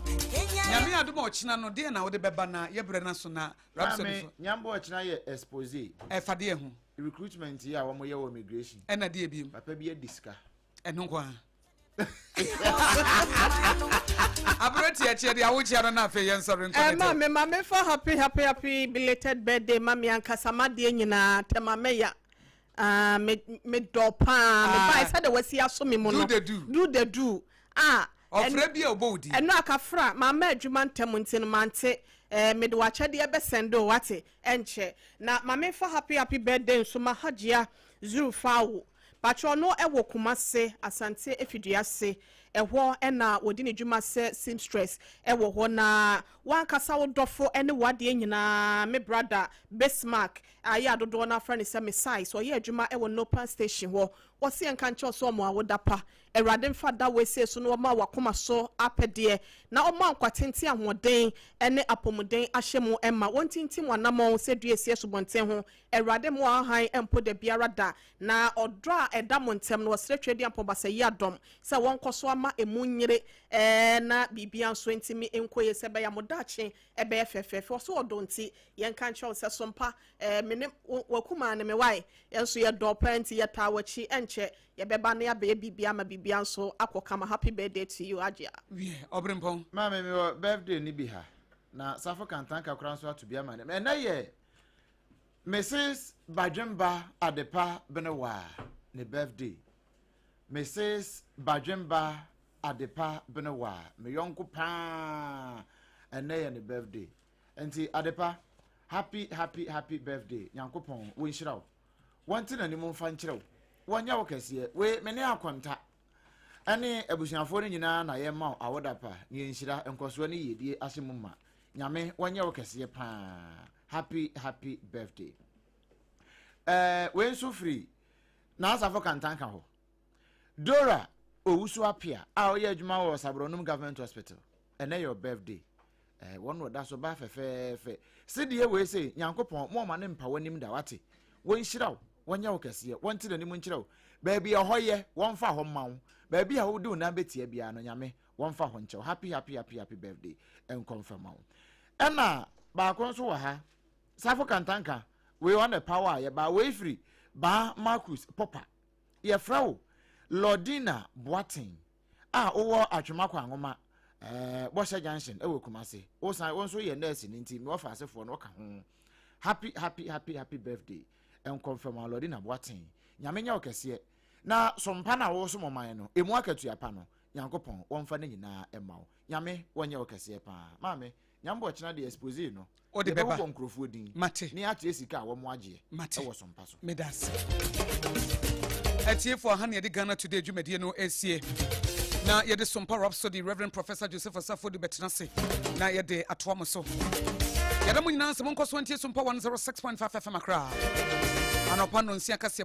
Nyame adom a ɔkyena no, deɛ na wode bɛba na yɛbrɛ no aso na Rhapsody Maame, so. Nyambo ɔkyena yɛ expose. Ɛfa deɛ ho? Recruitment yi a wɔyɛ wɔ immigration. Ɛna deɛ biem? Papa bi adi sika. Ɛno nko ara. Aberɛ tiatia deɛ awokyia no na afei yɛn nsɔre nkɔ ne Ɛma me ma me fa happy happy happy belated birthday ma me ankasa m'adeɛ nyinaa tɛma mɛya ah me me dɔ paa me ba ɛsɛ de wasi aso me mu no Do the do. Do the do ah Ɔfrɛ bi a ɔbɔ wo din. Ɛno akafra mamma adwuma ntɛm nti no mante eh mede w'akyɛdeɛ bɛsɛnde o wate ɛnkyɛ na ma me fa happy happy birthday nso ma Hajia Zurfawo Patrɔ no wɔ Kumase, Asante Efiduase. Ɛhɔ na wɔdi ne dwuma sɛ seamstress wɔ hɔ. Na w'ankasa wo dɔfo ne w'adeɛ nyinaa, me brada Bismarck a yɛ a dodoɔ no ara frɛ no sɛ me size, ɔyɛ adwuma wɔ Nopan station hɔ. Ɔse yɛnka nkyerɛ wo sɛ ɔmo awoda pa. Awurade mfa da wei so na ɔma w'akoma so apɛdeɛ, na ɔma nkwa tenten ahoɔden ne apɔmuden ahyɛ mu ma. Wɔntintim w'anammɔn sɛ dua a ɛsi asubɔnten ho. Awurade mmoa hann mpo da biara da, na ɔdɔ a ɛda mo ntam no, wɔsrɛ Tweaduampɔn Basayi Adɔm sɛ wɔnkɔ so ama. Wɔmma emu nyere ɛɛ na biribia nso ntumi nkɔ yie sɛ ɛbɛyɛ a mo daakye ɛbɛyɛ fɛfɛɛfɛ. Ɔso ɔdɔ nti yɛnka nkyerɛ wo sɛ sompa ɛɛ me ne wo wakumaa ne me wae yɛn nso yɛdɔ paa nti yɛtaa w'akyi ɛnkyɛ yɛbɛba na yɛabɛyɛ biribia ama biribia nso akɔ kama. Happy birthday to you Agyea. Wiɛ, Ɔberempɔn. Maame mewɔ birthday no bi ha na Safo Kantanka koraa nso ato bi ama no. Ɛnɛ yɛ Mrs Badwemba Adepa Benewaa ne birthday. Mrs Badwemba Adepa Benewaa, me yɔnko paa, ɛnɛ yɛ ne birthday. Nti Adepa, happy happy happy birthday. Nyankopɔn wɔnhyira wo. Wɔnte n'anim mfa nkyerɛ wo. Wɔnyɛ wo kɛseɛ. Wei me ne akonta ɛne abusuafoɔ no nyinaa na yɛma wo awoda pa ne yɛnhyira nkɔsoɔ ne yiedie ahyɛ mu ma. Nyame wɔnyɛ wo kɛseɛ paa. Happy happy birthday. Ɛɛ wei nso firi N'asafo Kantanka hɔ. Dora Owusu Apia a ɔyɛ adwuma wɔ Saborɔnum Government Hospital. Ɛnɛ yɛ birthday. Eh, wɔn na ɔda so ba fɛfɛɛfɛ. Sedeɛ wei se, Nyankopɔn, mo ɔma ne mpa w'anim da, wate? Wɔnhyira wo, wɔnyɛ wo kɛseɛ, wɔnte n'anim nkyerɛ wo. Baabi a ɛhɔ yɛ, wɔmfa hɔ mma wo. Baabi a wode wo nan bɛtia biara no, Nyame, wɔmfa hɔ nkyɛ wo. Happy, happy, happy, happy birthday. Nkɔ mfa ma wo. Ɛna baako nso wɔ ha, Safo Kantanka, Wei ɔne paw a yɛbaa wei firi Baa Marcus Popa. Yɛfrɛ wo Lordina Boateng a wowɔ Atwemakɔ Anwoma eh, Bɔhyɛ Junction wɔ Kumasi. Wosan wo nso yɛ nurse no nti mewɔ faasefoɔ no woka ho. Happy happy happy happy birthday nkɔmfɛma Lordina Boateng. Nyame nyɛ wo kɛseɛ na sompa no a wosom ɔman no emu akatua pa no Nyankopɔn wɔmfa ne nyinaa mma wo. Nyame wɔnyɛ wo kɛseɛ paa. Maame Nyame bɔ ɔkyena deɛ expose no. Wode bɛba. Yɛbɛbobɔ nkurɔfoɔ din. Mate. Ne akyerɛ sika a wɔn agyeɛ. Mate. Ɛwɔ sompa so. Meda ase. Atiefoɔ, aha na yɛde Ghana Today dwumadie no resie. Na yɛde Sompa Rhapsody, Reverend Professor Joseph Osafo de bɛtena ase na yɛde atoa mo so. Yɛda mo nyinaa sɛ monkɔ so ntie Sompa 106.5 FM Accra. Anɔpa nnɔnsia kaseɛ.